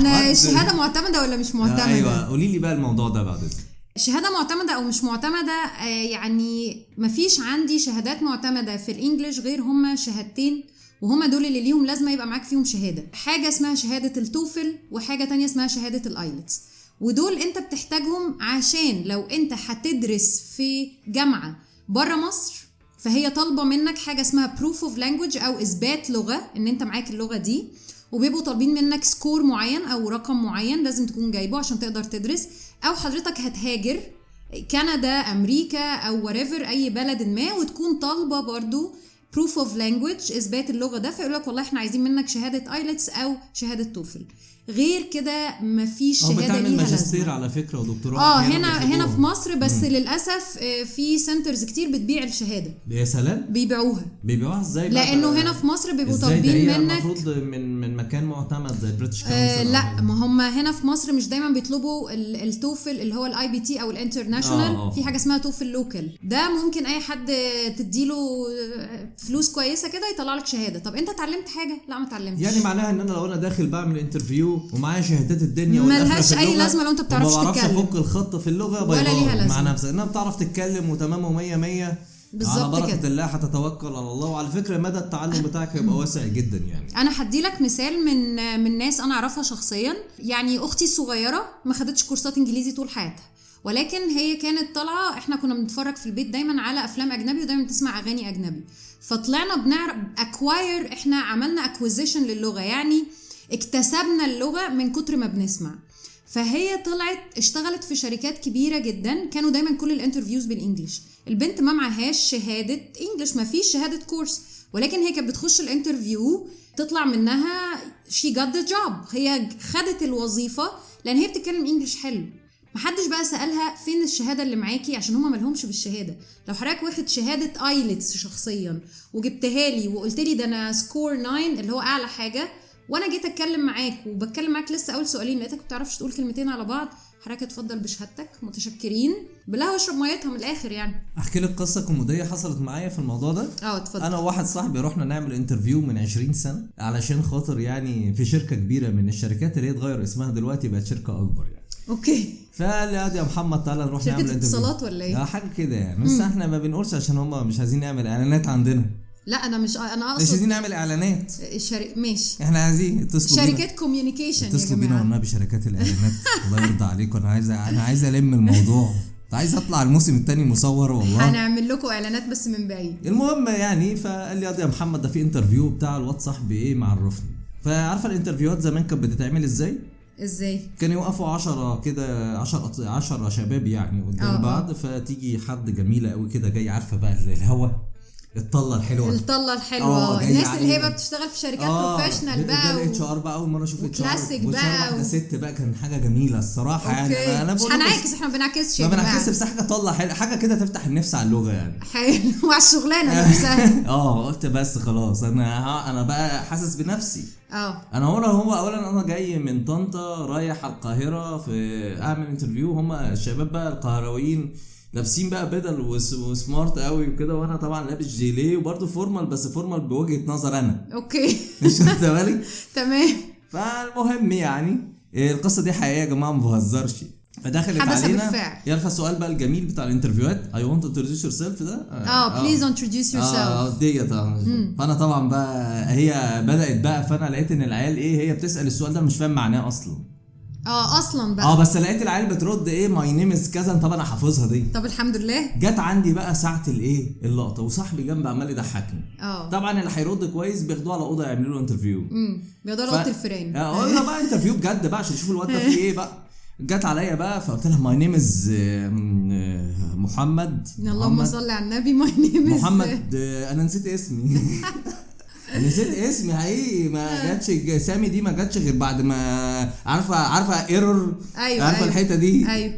انا شهادة معتمدة ولا مش معتمدة؟ ايوه، قولي لي بقى الموضوع ده بعد اذنك. شهادة معتمدة او مش معتمدة، يعني مفيش عندي شهادات معتمدة في ال English غير هما شهادتين، وهما دول اللي ليهم لازمه يبقى معاك فيهم شهادة. حاجة اسمها شهادة ال TOEFL وحاجه تانية اسمها شهادة ال IELTS، ودول انت بتحتاجهم عشان لو انت هتدرس في جامعه بره مصر، فهي طالبه منك حاجة اسمها proof of language او اثبات لغة ان انت معاك اللغة دي، وبيبقوا طالبين منك score معين او رقم معين لازم تكون جايبه عشان تقدر تدرس، او حضرتك هتهاجر كندا، امريكا، او whatever اي بلد ما، وتكون طالبه برضو proof of language، اثبات اللغة ده، فيقول لك والله احنا عايزين منك شهادة IELTS او شهادة TOEFL. غير كده مفيش شهادة ليها ماجستير على فكرة ودكتوراه. هنا في مصر بس للاسف في centers كتير بتبيع الشهادة. يا سلام، بيبيعوها ازاي؟ لانه هنا في مصر بيبقوا طالبين منك المفروض من مكان معتمد زي British Council. لا، ما هم هنا في مصر مش دايما بيطلبوا ال TOEFL اللي هو ال iBT او ال international. في حاجة اسمها TOEFL local، ده ممكن اي حد تديله فلوس كويسة كده يطلع لك شهادة. طب انت اتعلمت حاجة؟ لا ما اتعلمتش. يعني معناها ان انا لو انا داخل بعمل interview ومعايا شهادات الدنيا ملهاش اي لازمه لو انت بتعرفش تتكلم، ما بعرفش افك الخط في اللغة، ولا ليها لازمه مع نفسك انها بتعرف تتكلم وتمام ومية مية بالظبط على بركة كده. الله هتتوكل على الله. وعلى فكرة مدى التعلم بتاعك هيبقى واسع جدا. يعني انا هدي لك مثال من ناس انا اعرفها شخصيا. يعني اختي الصغيرة ما خدتش كورسات انجليزي طول حياتها، ولكن هي كانت طالعه، احنا كنا بنتفرج في البيت دايما على افلام اجنبي ودايما بتسمع اغاني اجنبي، فطلعنا بنعرف acquire، احنا عملنا acquisition للغة، يعني اكتسبنا اللغة من كتر ما بنسمع. فهي طلعت اشتغلت في شركات كبيرة جدا، كانوا دايما كل ال interviews بال English. البنت ما معهاش شهادة English، ما فيش شهادة كورس، ولكن هي كانت بتخش ال interview تطلع منها she got the job، هي خدت الوظيفة لان هي بتتكلم English حلو. محدش بقى سألها فين الشهادة اللي معاكي، عشان هما ملهمش بالشهادة. لو حضرتك واخد شهادة IELTS شخصيا وجبتها لي وقلت لي ده انا score 9 اللي هو اعلى حاجة، وانا جيت اتكلم معاك وبتكلم معاك لسه اول سؤالين لقيتك ما بتعرفش تقول كلمتين على بعض، حضرتك اتفضل بشهادتك، متشكرين، بالله واشرب ميتها من الاخر. يعني احكي لك قصة كوميدية حصلت معايا في الموضوع ده. اتفضل. انا وواحد صاحبي رحنا نعمل interview من 20 سنة علشان خاطر يعني في شركة كبيرة من الشركات اللي هي اتغير اسمها دلوقتي بقت شركة اكبر يعني. okay. فقال لي يا محمد تعالى نروح نعمل شركة اتصالات ولا ايه؟ حاجة كده يعني، بس احنا ما بنقولش عشان هم مش عايزين نعمل اعلانات عندنا. لا انا مش، انا اقصد مش عايزين نعمل اعلانات. ماشي، احنا عايزين اتصلوا بينا شركات communication يا جماعة، اتصلوا بينا والنبي شركات الاعلانات الله يرضى عليكم. انا عايز الم الموضوع، عايز اطلع الموسم الثاني مصور والله. هنعمل لكم اعلانات بس من بعيد. المهم يعني فقال لي يا محمد ده في interview بتاع الواتس صاحبي ايه معرفني. فعارفه ال interview هات زمان كانت بتتعمل ازاي؟ كانوا يوقفوا 10 كده، 10 شباب يعني قدام بعض، فتيجي حد جميلة قوي كده جاي، عارفه بقى الهوا، الطله الحلوة، الناس اللي هي بقى بتشتغل في شركات professional بقى، ال HR بقى اول مرة اشوف HR واحدة ست بقى، كان حاجة جميلة الصراحة. يعني انا مش هنعكس، احنا ما بنعكسش، ما بنعكسش، بس حاجة طله حلوة، حاجة كده تفتح النفس على اللغة يعني، حلو وعلى الشغلانة نفسها. قلت بس خلاص انا بقى حاسس بنفسي. انا هو اولا انا جاي من طنطا رايح على القاهرة في اعمل interview، هم الشباب بقى القاهرويين لابسين بقى بدل و smart قوي وكده، وانا طبعا لابس جيليه وبرده formal، بس formal بوجهة نظر انا. okay مش واخده بالك؟ تمام. فالمهم يعني القصة دي حقيقية يا جماعة، ما بهزرش. فدخلت علينا يلا السؤال بقى الجميل بتاع ال interview هات، I want to introduce yourself ده، please introduce yourself ديت. فانا طبعا بقى هي بدات بقى، فانا لقيت ان العيال ايه، هي بتسال السؤال ده مش فاهم معناه اصلا. اصلا بقى بس لقيت العيال بترد ايه my name is كذا، طب انا حافظها دي، طب الحمد لله. جت عندي بقى ساعة الايه اللقطة، وصاحبي جنب عمال يضحكني. طبعا اللي هيرد كويس بياخدوه على اوضة يعملوا له interview، بياخدوه على اوضة الفيران. قلنا بقى interview بجد بقى عشان نشوف الواد ده فيه ايه بقى. جت عليا بقى فقلت لها my name is محمد، اللهم صل على النبي، my name is محمد، انا نسيت اسمي. نسيت اسمي حقيقي، ما جاتش سامي دي، ما جاتش غير بعد ما عارفه error. أيوة، عارفه الحتة دي، ايوه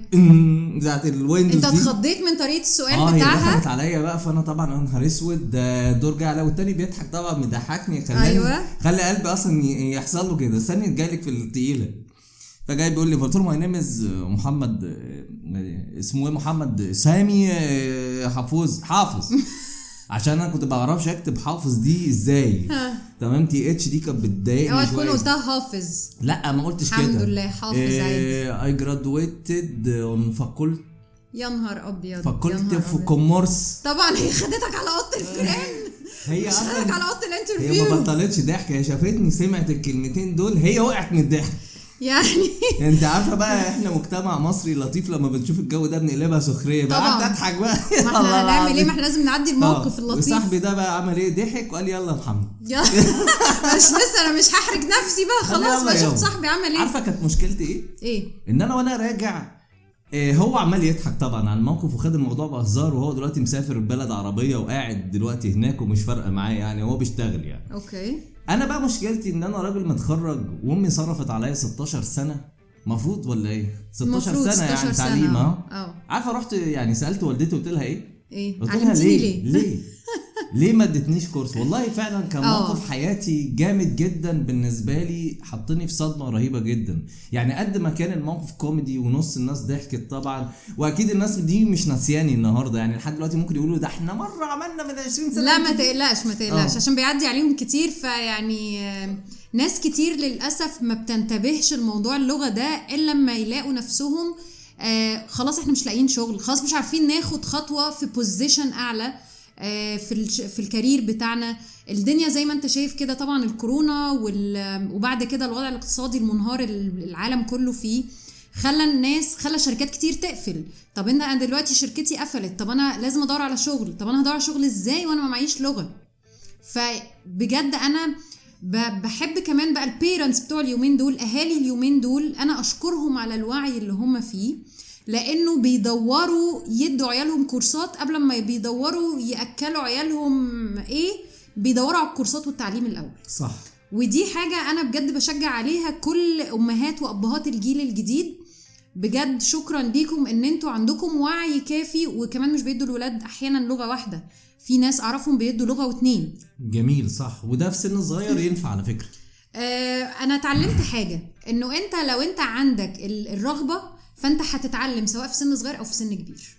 بتاعت ال Windows. انت اتخضيت من طريقه السؤال بتاعها، دخلت عليا بقى، فانا طبعا نهار اسود، ده الدور جه عليا، والتاني بيضحك طبعا مضحكني، خلاني أيوة. خلي قلبي اصلا يحصل له كده. استني جايلك في التقيله. فجاي بيقول لي، قلت له my name is محمد، اسمه ايه، محمد سامي حافظ عشان انا كنت بعرفش اكتب حافظ دي ازاي. تمام، TH دي كانت بتضايقني شوية. اوعى تكون قلتها حافظ. لا ما قلتش كده، الحمد لله حافظ عادي. I graduated on faculty، يا نهار ابيض، faculty of commerce. طبعا هي خدتك على اوضة الفيران، هي خدتك على اوضة ال interview، هي ما بطلتش ضحك، هي شافتني سمعت الكلمتين دول هي وقعت من الضحك يعني. انت عارفه بقى احنا مجتمع مصري لطيف، لما بنشوف الجو ده بنقلبها سخرية بقى، قعدت اضحك بقى. ما احنا هنعمل ايه، ما احنا لازم نعدي الموقف اللطيف. وصاحبي ده بقى عمل ايه، ضحك وقال يلا يا محمد. مش لسه، انا مش هحرج نفسي بقى خلاص، ما شفت صاحبي عمل ايه. عارفه كانت مشكلتي ايه؟ ايه؟ ان انا وانا راجع هو عمال يضحك طبعا على الموقف وخد الموضوع بهزار، وهو دلوقتي مسافر بلد عربية وقاعد دلوقتي هناك ومش فارقه معاه يعني، هو بيشتغل يعني. okay. انا بقى مشكلتي ان انا راجل متخرج وامي صرفت عليا 16 سنة، مفروض ولا ايه؟ 16 سنة يعني تعليم. عارفه رحت يعني سالت والدتي قلت لها ايه؟ قلت لها ليه ليه ما ادتنيش كورس؟ والله فعلا كان موقف حياتي جامد جدا بالنسبة لي، حطني في صدمة رهيبة جدا يعني. قد ما كان الموقف كوميدي ونص الناس ضحكت طبعا، واكيد الناس دي مش ناسياني النهارده يعني، لحد دلوقتي ممكن يقولوا ده احنا مرة عملنا من 20 سنة. لا ما تقلقش ما تقلقش، عشان بيعدي عليهم كتير. فيعني ناس كتير للاسف ما بتنتبهش الموضوع اللغة ده الا لما يلاقوا نفسهم خلاص احنا مش لاقيين شغل، خلاص مش عارفين ناخد خطوة في position اعلى في ال career بتاعنا. الدنيا زي ما انت شايف كده طبعا، الكورونا وبعد كده الوضع الاقتصادي المنهار العالم كله فيه، خلى الناس، خلى شركات كتير تقفل. طب انا دلوقتي شركتي قفلت، طب انا لازم ادور على شغل، طب انا هدور على شغل ازاي وانا ما معيش لغة؟ فبجد انا بحب كمان بقى ال parents بتوع اليومين دول، اهالي اليومين دول، انا اشكرهم على الوعي اللي هم فيه، لانه بيدوروا يدوا عيالهم كورسات قبل ما بيدوروا ياكلوا عيالهم ايه، بيدوروا على الكورسات والتعليم الاول. صح. ودي حاجة انا بجد بشجع عليها كل امهات وابهات الجيل الجديد، بجد شكرا ليكم ان انتوا عندكم وعي كافي. وكمان مش بيدوا الولاد احيانا لغة واحدة، في ناس اعرفهم بيدوا لغة واتنين. جميل، صح. وده في سن صغير ينفع على فكرة. انا اتعلمت حاجة، انه انت لو انت عندك الرغبة فانت هتتعلم سواء في سن صغير او في سن كبير.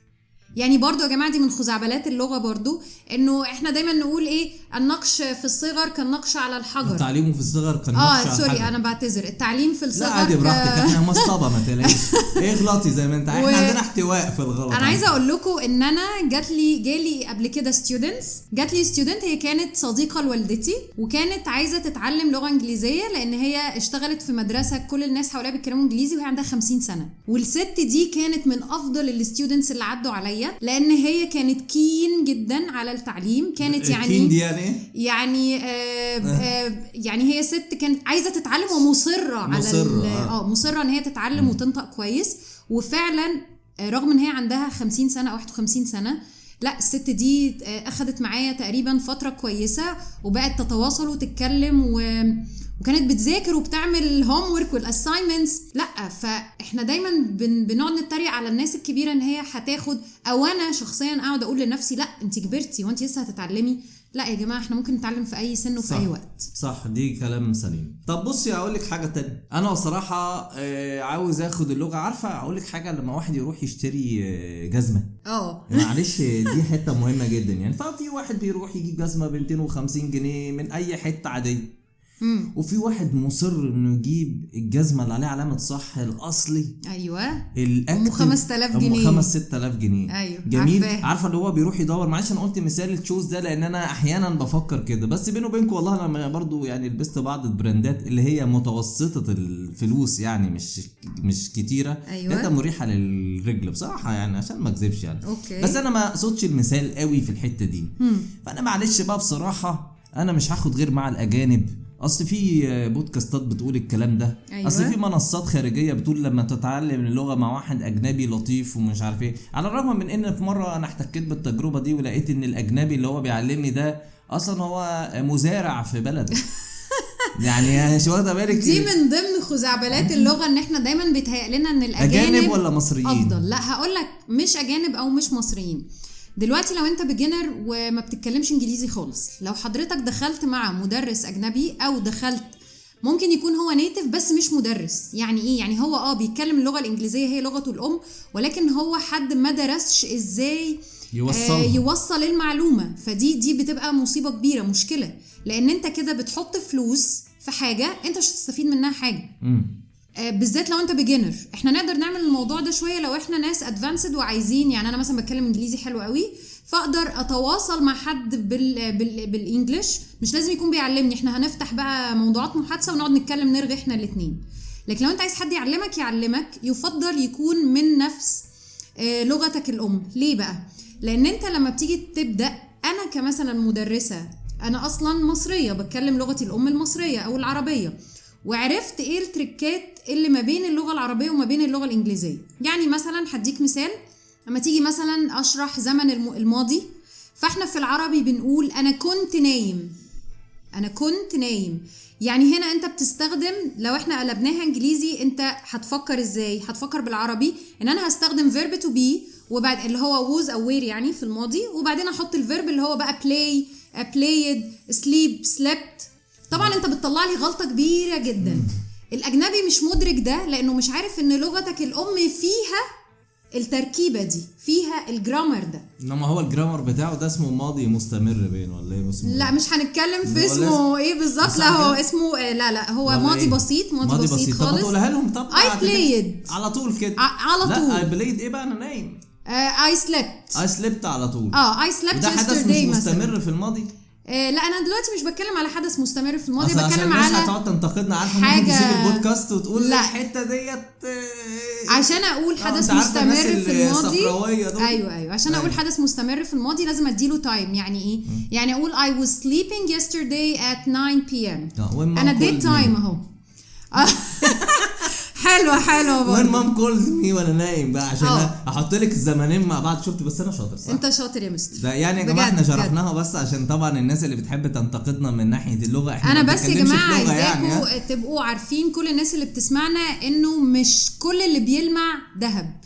يعني برضو يا جماعة دي من خزعبلات اللغة برضو، انه احنا دايما نقول ايه، النقش في الصغر كالنقش على الحجر. التعليم في الصغر كالنقش على الحجر. sorry انا بعتذر، التعليم في الصغر. لا عادي براحتك، احنا مصطبه ما تقلقيش، اغلطي زي ما انت احنا عندنا احتواء في الغلط. انا عايزه اقول لكم ان انا جالي قبل كده students، جات لي student هي كانت صديقه لوالدتي وكانت عايزه تتعلم لغة انجليزية، لان هي اشتغلت في مدرسه كل الناس حواليها بيتكلموا انجليزي وهي عندها 50 سنة. والست دي كانت من افضل ال students اللي عدوا عليا، لان هي كانت keen جدا على التعليم. كانت يعني keen دي يعني يعني يعني هي ست كانت عايزه تتعلم ومصره على مصرة ان هي تتعلم وتنطق كويس. وفعلا رغم ان هي عندها 50 سنة او 51 سنة، لا الست دي اخذت معايا تقريبا فترة كويسة وبقت تتواصل وتتكلم وكانت بتذاكر وبتعمل homework وال assignments. لا فاحنا دايما بنقعد نتريق على الناس الكبيرة ان هي هتاخد، او انا شخصيا اقعد اقول لنفسي لا انت كبرتي وانت لسه هتتعلمي. لا يا جماعة احنا ممكن نتعلم في اي سن وفي اي وقت. صح، دي كلام سليم. طب بصي اقول لك حاجة تانية، انا صراحة عاوز اخد اللغة. عارفه اقول لك حاجة، لما واحد يروح يشتري جزمه، معلش دي حتة مهمة جدا يعني. ففي واحد بيروح يجيب جزمه ب 250 جنيه من اي حتة عادية، وفي واحد مصر انه يجيب الجزمة اللي عليها علامة صح الاصلي، ايوه، ام 5000 جنيه، ام 5-6000 جنيه. ايوه جميل. عارفه اللي هو بيروح يدور. معلش انا قلت مثال ال shoes ده لان انا احيانا بفكر كده، بس بيني وبينكم والله انا برضو يعني لبست بعض البراندات اللي هي متوسطه الفلوس يعني مش كتيرة. أيوة. انت مريحه للرجل بصراحة يعني، عشان ما اكذبش يعني. okay. بس انا ما اقصدش المثال قوي في الحتة دي. فانا معلش بقى بصراحة انا مش هاخد غير مع الاجانب. اصل في بودكاستات بتقول الكلام ده. أيوة. اصل في منصات خارجية بتقول لما تتعلم اللغة مع واحد اجنبي لطيف ومش عارف ايه. على الرغم من ان في مرة انا احتكيت بالتجربة دي ولقيت ان الاجنبي اللي هو بيعلمني ده اصلا هو مزارع في بلده. يعني مش واخده بالك، دي من ضمن خزعبلات اللغة ان احنا دايما بيتهيأ لنا ان الاجانب اجانب ولا مصريين افضل. لا هقول لك مش اجانب او مش مصريين. دلوقتي لو انت beginner وما بتتكلمش انجليزي خالص، لو حضرتك دخلت مع مدرس اجنبي او دخلت، ممكن يكون هو native بس مش مدرس. يعني ايه؟ يعني هو بيتكلم اللغة الانجليزية هي لغته الام، ولكن هو حد ما درسش ازاي يوصل المعلومة. فدي بتبقى مصيبة كبيرة، مشكلة، لان انت كده بتحط فلوس في حاجة انت مش هتستفيد منها حاجة. بالذات لو انت beginner. احنا نقدر نعمل الموضوع ده شوية لو احنا ناس advanced وعايزين، يعني انا مثلا بتكلم انجليزي حلو قوي فاقدر اتواصل مع حد بال English، مش لازم يكون بيعلمني، احنا هنفتح بقى موضوعات محادثة ونقعد نتكلم نرغي احنا الاثنين. لكن لو انت عايز حد يعلمك يفضل يكون من نفس لغتك الام. ليه بقى؟ لان انت لما بتيجي تبدا، انا كمثلا مدرسه، انا اصلا مصرية بتكلم لغتي الام المصرية او العربية، وعرفت ايه التريكات اللي ما بين اللغة العربية وما بين اللغة الانجليزية. يعني مثلا هديك مثال، لما تيجي مثلا اشرح زمن الماضي، فاحنا في العربي بنقول انا كنت نايم، انا كنت نايم. يعني هنا انت بتستخدم، لو احنا قلبناها انجليزي انت هتفكر ازاي؟ هتفكر بالعربي ان انا هستخدم verb to be وبعد اللي هو was او were يعني في الماضي، وبعدين احط ال verb اللي هو بقى play، played، sleep، slept. طبعا انت بتطلع لي غلطة كبيرة جدا. الاجنبي مش مدرك ده لانه مش عارف ان لغتك الام فيها التركيبة دي، فيها ال grammar ده. انما هو ال grammar بتاعه ده اسمه ماضي مستمر بين ولا ايه اسمه؟ لا مش هنتكلم في اسمه ايه بالظبط، لا هو اسمه لا هو ماضي إيه؟ بسيط، ماضي بسيط خالص. طب تقولها لهم طب I played على طول كده، على طول. لا I played ايه بقى، انا نايم. I slept، I slept على طول. I slept ده حدث yesterday مش مستمر في الماضي. لا انا دلوقتي مش بتكلم على حدث مستمر في الماضي، بتكلم على هتقعد تنتقدنا، عارفه ممكن تسيب البودكاست وتقول الحتة ديت عشان اقول حدث مستمر في الماضي. ايوه عشان اقول حدث مستمر في الماضي لازم اديله time. يعني ايه؟ يعني اقول I was sleeping yesterday at 9 p.m. انا اديت time اهو. حلوة برضه. when mom calls me وانا نايم بقى، عشان احط لك الزمانين مع بعض. شفت بس انا شاطر صح؟ انت شاطر يا مستر. ده يعني يا جماعة احنا شرحناها بس عشان طبعا الناس اللي بتحب تنتقدنا من ناحية اللغة، احنا انا بس يا جماعة عايزاكم يعني تبقوا عارفين كل الناس اللي بتسمعنا انه مش كل اللي بيلمع ذهب.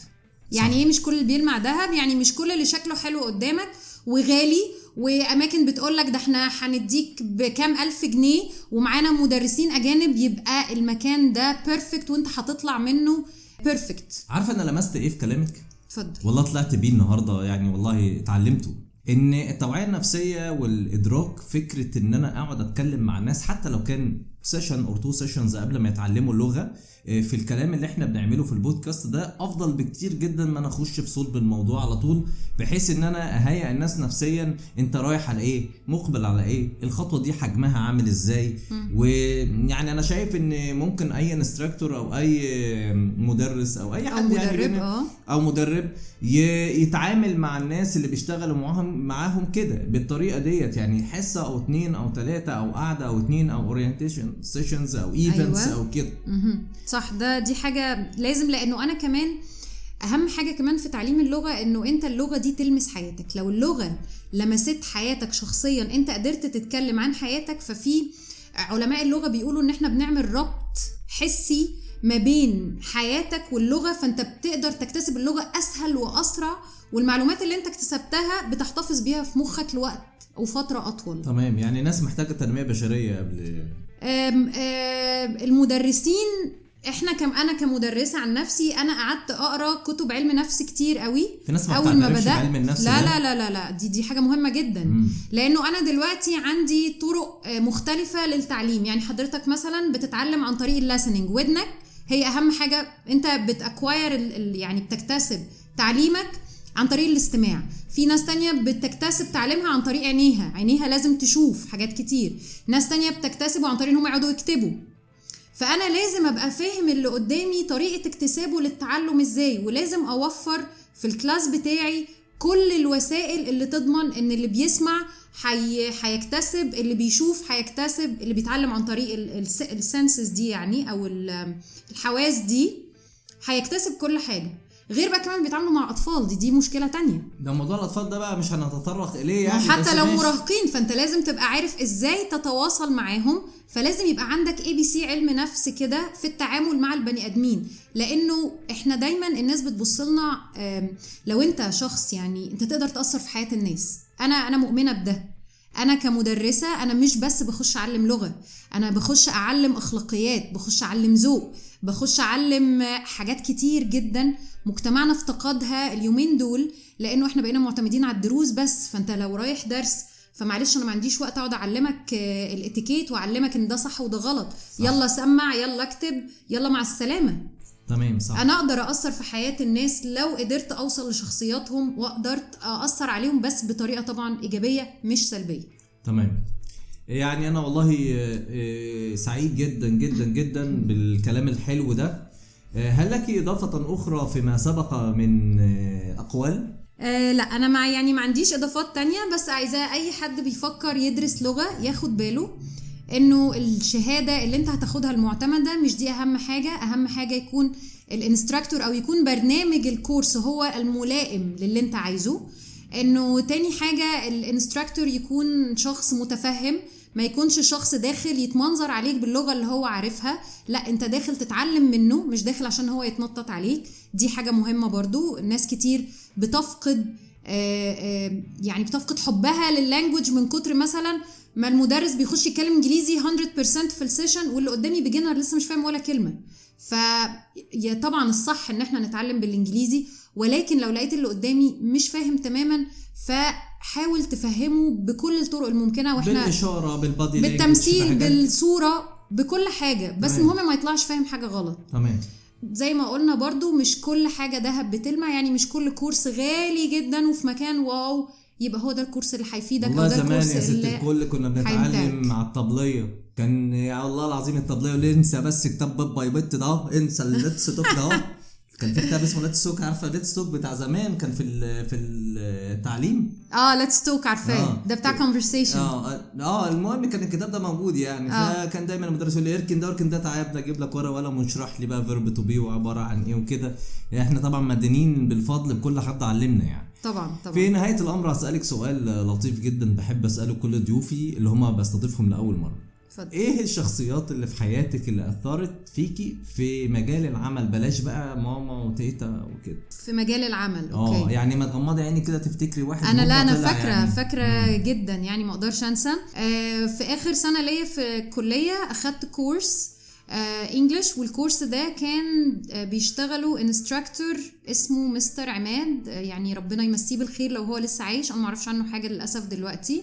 يعني ايه مش كل اللي بيلمع ذهب؟ يعني مش كل اللي شكله حلو قدامك وغالي واماكن بتقولك ده احنا هنديك بكام الف جنيه ومعانا مدرسين اجانب، يبقى المكان ده perfect وانت هتطلع منه perfect. عارفه انا لمست ايه في كلامك؟ اتفضل. والله طلعت بيه النهارده يعني، والله اتعلمته ان التوعية النفسية والادراك، فكرة ان انا اقعد اتكلم مع الناس حتى لو كان session او two sessions قبل ما يتعلموا اللغة، في الكلام اللي احنا بنعمله في البودكاست ده افضل بكتير جدا ما انا اخش في صلب الموضوع على طول، بحيث ان انا اهيئ الناس نفسيا انت رايح على ايه، مقبل على ايه، الخطوة دي حجمها عامل ازاي. ويعني انا شايف ان ممكن اي instructor او اي مدرس او اي حد يعني او مدرب يتعامل مع الناس اللي بيشتغلوا معاهم كده بالطريقة ديت، يعني حصة او اتنين او تلاتة او قعدة او اتنين او orientation sessions او events او كده. صح، ده دي حاجة لازم، لانه انا كمان اهم حاجة كمان في تعليم اللغة انه انت اللغة دي تلمس حياتك. لو اللغة لمست حياتك شخصيا، انت قدرت تتكلم عن حياتك. ففي علماء اللغة بيقولوا ان احنا بنعمل ربط حسي ما بين حياتك واللغة، فانت بتقدر تكتسب اللغة اسهل واسرع، والمعلومات اللي انت اكتسبتها بتحتفظ بيها في مخك لوقت وفترة اطول. تمام، يعني ناس محتاجه تنمية بشرية قبل المدرسين. احنا انا كمدرسه عن نفسي انا قعدت اقرا كتب علم نفس كتير قوي. في ناس ما بتعرفش علم النفس. لا لا لا لا لا، دي حاجة مهمة جدا. لانه انا دلوقتي عندي طرق مختلفة للتعليم. يعني حضرتك مثلا بتتعلم عن طريق ال listening، ودنك هي اهم حاجة، انت بت acquire يعني بتكتسب تعليمك عن طريق الاستماع. في ناس تانية بتكتسب تعليمها عن طريق عينيها، عينيها لازم تشوف حاجات كتير. ناس تانية بتكتسبه عن طريق انهم يقعدوا يكتبوا. فأنا لازم أبقى فاهم اللي قدامي طريقة اكتسابه للتعلم ازاي، ولازم أوفر في ال class بتاعي كل الوسائل اللي تضمن ان اللي بيسمع هيكتسب، اللي بيشوف هيكتسب، اللي بيتعلم عن طريق ال senses دي يعني او الحواس دي هيكتسب كل حاجة. غير بقى كمان بيتعاملوا مع اطفال، دي مشكلة تانية. ده موضوع الاطفال ده بقى مش هنتطرق اليه يعني، حتى لو مراهقين فانت لازم تبقى عارف ازاي تتواصل معاهم، فلازم يبقى عندك ABC علم نفس كده في التعامل مع البني ادمين. لانه احنا دايما الناس بتبص لنا، لو انت شخص يعني انت تقدر تاثر في حياة الناس. انا مؤمنة بده. انا كمدرسه انا مش بس بخش اعلم لغة، انا بخش اعلم اخلاقيات، بخش اعلم ذوق، بخش اعلم حاجات كتير جدا مجتمعنا افتقدها اليومين دول، لانه احنا بقينا معتمدين على الدروس بس. فانت لو رايح درس فمعلش انا ما عنديش وقت اقعد اعلمك الاتيكيت واعلمك ان ده صح وده غلط، صح. يلا سمع، يلا اكتب، يلا مع السلامة. تمام، صح. انا اقدر اثر في حياة الناس لو قدرت اوصل لشخصياتهم وقدرت اثر عليهم، بس بطريقة طبعا ايجابية مش سلبية. تمام. يعني انا والله سعيد جدا جدا جدا بالكلام الحلو ده. هل لك اضافه اخرى فيما سبق من اقوال؟ لا، انا ما عنديش اضافات تانية، بس عايزه اي حد بيفكر يدرس لغة ياخد باله انه الشهادة اللي انت هتاخدها المعتمدة مش دي اهم حاجة. اهم حاجة يكون ال instructor او يكون برنامج الكورس هو الملائم للي انت عايزه. انه تاني حاجة ال instructor يكون شخص متفهم، ما يكونش شخص داخل يتمنظر عليك باللغة اللي هو عارفها، لا انت داخل تتعلم منه مش داخل عشان هو يتنطط عليك. دي حاجة مهمة برضو. الناس كتير بتفقد يعني بتفقد حبها لل language من كتر مثلا ما المدرس بيخش يتكلم انجليزي 100% في ال session واللي قدامي beginner لسه مش فاهم ولا كلمة. فطبعا الصح ان احنا نتعلم بالانجليزي، ولكن لو لقيت اللي قدامي مش فاهم تماما فحاول تفهمه بكل الطرق الممكنة، واحنا بالاشارة، بال body، بالتمثيل، بالصورة، بكل حاجة، بس المهم ما يطلعش فاهم حاجة غلط. تمام. زي ما قلنا برضو مش كل حاجة دهب بتلمع، يعني مش كل كورس غالي جدا وفي مكان wow يبقى هو ده الكورس اللي هيفيدك او ده الكورس يا ست الكل كنا بنتعلم مع الطبلية، كان يا الله العظيم الطبلية اللي انسى بس كتاب bit by bit ده، انسى ال Let's Talk ده. كان في كتاب اسمه Let's Talk، عارفه Let's Talk بتاع زمان، كان في التعليم. Let's Talk عارفاه، ده بتاع conversation. المهم كان الكتاب ده موجود يعني. فكان دايما المدرس يقول لي اركن ده اركن ده، تعالى اجيب لك ورقة وقلم ونشرح لي بقى verb to be وعبارة عن ايه وكده. احنا طبعا مدينين بالفضل بكل حد علمنا يعني. طبعا طبعا. في نهاية الامر هسالك سؤال لطيف جدا بحب اساله كل ضيوفي اللي هم بستضيفهم لاول مرة. فضل. ايه الشخصيات اللي في حياتك اللي اثرت فيكي في مجال العمل؟ بلاش بقى ماما وتيتا وكده، في مجال العمل. okay. يعني ما تغمضي عيني كده تفتكري واحد. انا لا، انا فاكره يعني. فاكره جدا يعني، ما اقدرش انسى. في اخر سنة ليا في الكلية اخدت كورس English، والكورس ده كان بيشتغلوا instructor اسمه مستر عماد، يعني ربنا يمسيه بالخير لو هو لسه عايش، انا ما اعرفش عنه حاجة للاسف دلوقتي.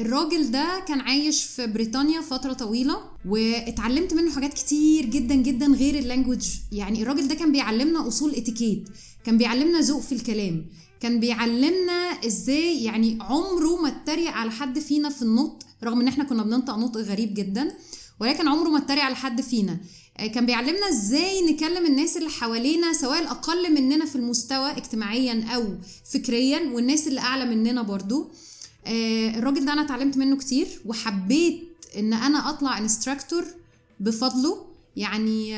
الراجل ده كان عايش في بريطانيا فترة طويلة، واتعلمت منه حاجات كتير جدا جدا غير ال language. يعني الراجل ده كان بيعلمنا اصول اتيكيت، كان بيعلمنا ذوق في الكلام، كان بيعلمنا ازاي، يعني عمره ما اتريق على حد فينا في النطق، رغم ان احنا كنا بننطق نطق غريب جدا، ولكن عمره ما اتريق على حد فينا. كان بيعلمنا ازاي نكلم الناس اللي حوالينا، سواء الاقل مننا في المستوى اجتماعيا او فكريا، والناس اللي اعلى مننا برضو. الراجل ده انا اتعلمت منه كتير، وحبيت ان انا اطلع instructor بفضله يعني.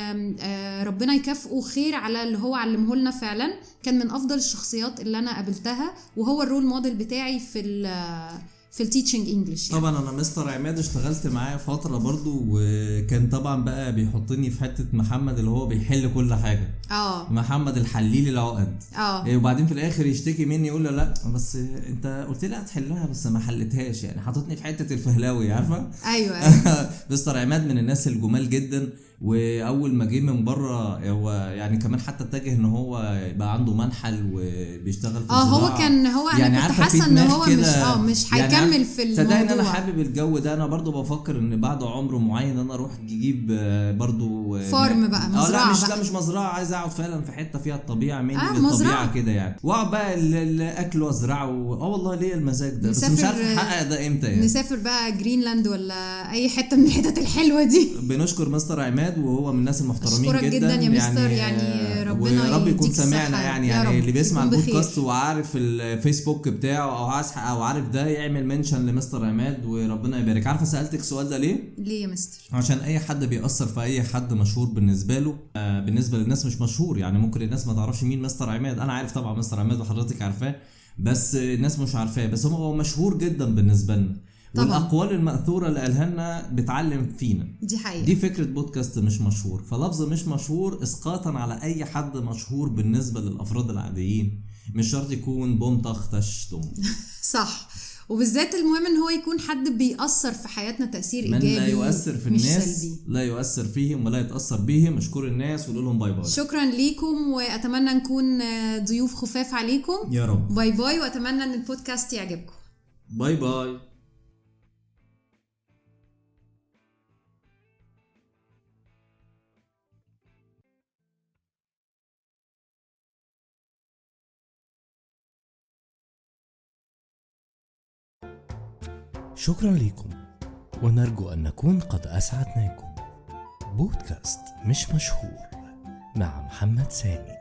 ربنا يكافئه خير على اللي هو علمه لنا. فعلا كان من افضل الشخصيات اللي انا قابلتها، وهو ال role model بتاعي في ال teaching English. طبعا انا مستر عماد اشتغلت معاه فترة برضو، وكان طبعا بقى بيحطني في حتة محمد اللي هو بيحل كل حاجة، محمد الحليل العقد. وبعدين في الاخر يشتكي مني يقول له لا بس انت قلت لي هتحلها بس ما حلتهاش، يعني حاططني في حتة الفهلاوي، عارفه؟ ايوه. مستر عماد من الناس الجمال جدا، واول ما جه من بره هو يعني كمان حتى اتجه ان هو بقى عنده منحل وبيشتغل في الزراعة. هو كان هو انا يعني كنت حاسه ان هو مش هيكمل يعني في الموضوع. صدقني انا حابب الجو ده. انا برضو بفكر ان بعد عمر معين انا اروح اجيب برضو farm بقى، مزرعة. لا مش لا مش مزرعة، عايز اقعد فعلا في حتة فيها الطبيعة، من الطبيعة كده يعني، واقعد بقى الاكل وازرعه. والله ليه المزاج ده، بس مش عارف احقق ده امتى يعني. نسافر بقى جرينلاند ولا اي حتة من الحتت الحلوة دي. بنشكر مستر عماد، وهو من الناس المحترمين جدا جدا يا مستر، يعني ربنا ورب يكون سمعنا يعني اللي بيسمع البودكاست وعارف الفيسبوك بتاعه او عارف ده يعمل mention لمستر عماد، وربنا يبارك. عارفه سالتك السؤال ده ليه؟ ليه يا مستر؟ عشان اي حد بيأثر في اي حد مشهور بالنسبة له، بالنسبة للناس مش مشهور يعني، ممكن الناس ما تعرفش مين مستر عماد. انا عارف طبعا مستر عماد وحضرتك عارفاه، بس الناس مش عارفاه، بس هو مشهور جدا بالنسبة لنا. طبعا. والأقوال المأثورة اللي قالها لنا بتعلم فينا. دي حقيقة. دي فكرة بودكاست مش مشهور. فلفظ مش مشهور إسقاطا على أي حد مشهور بالنسبة للأفراد العاديين، مش شرط يكون بوم طخ تش دوم. صح. وبالذات المهم ان هو يكون حد بيأثر في حياتنا تأثير إيجابي، من لا يؤثر في الناس لا يؤثر فيهم ولا يتأثر بيهم. اشكر الناس وقول لهم bye bye. شكرا ليكم، وأتمنى نكون ضيوف خفاف عليكم يا رب. bye bye، وأتمنى ان البودكاست يعجبكم. bye bye. شكرا لكم، ونرجو أن نكون قد أسعدناكم. بودكاست مش مشهور مع محمد سامي.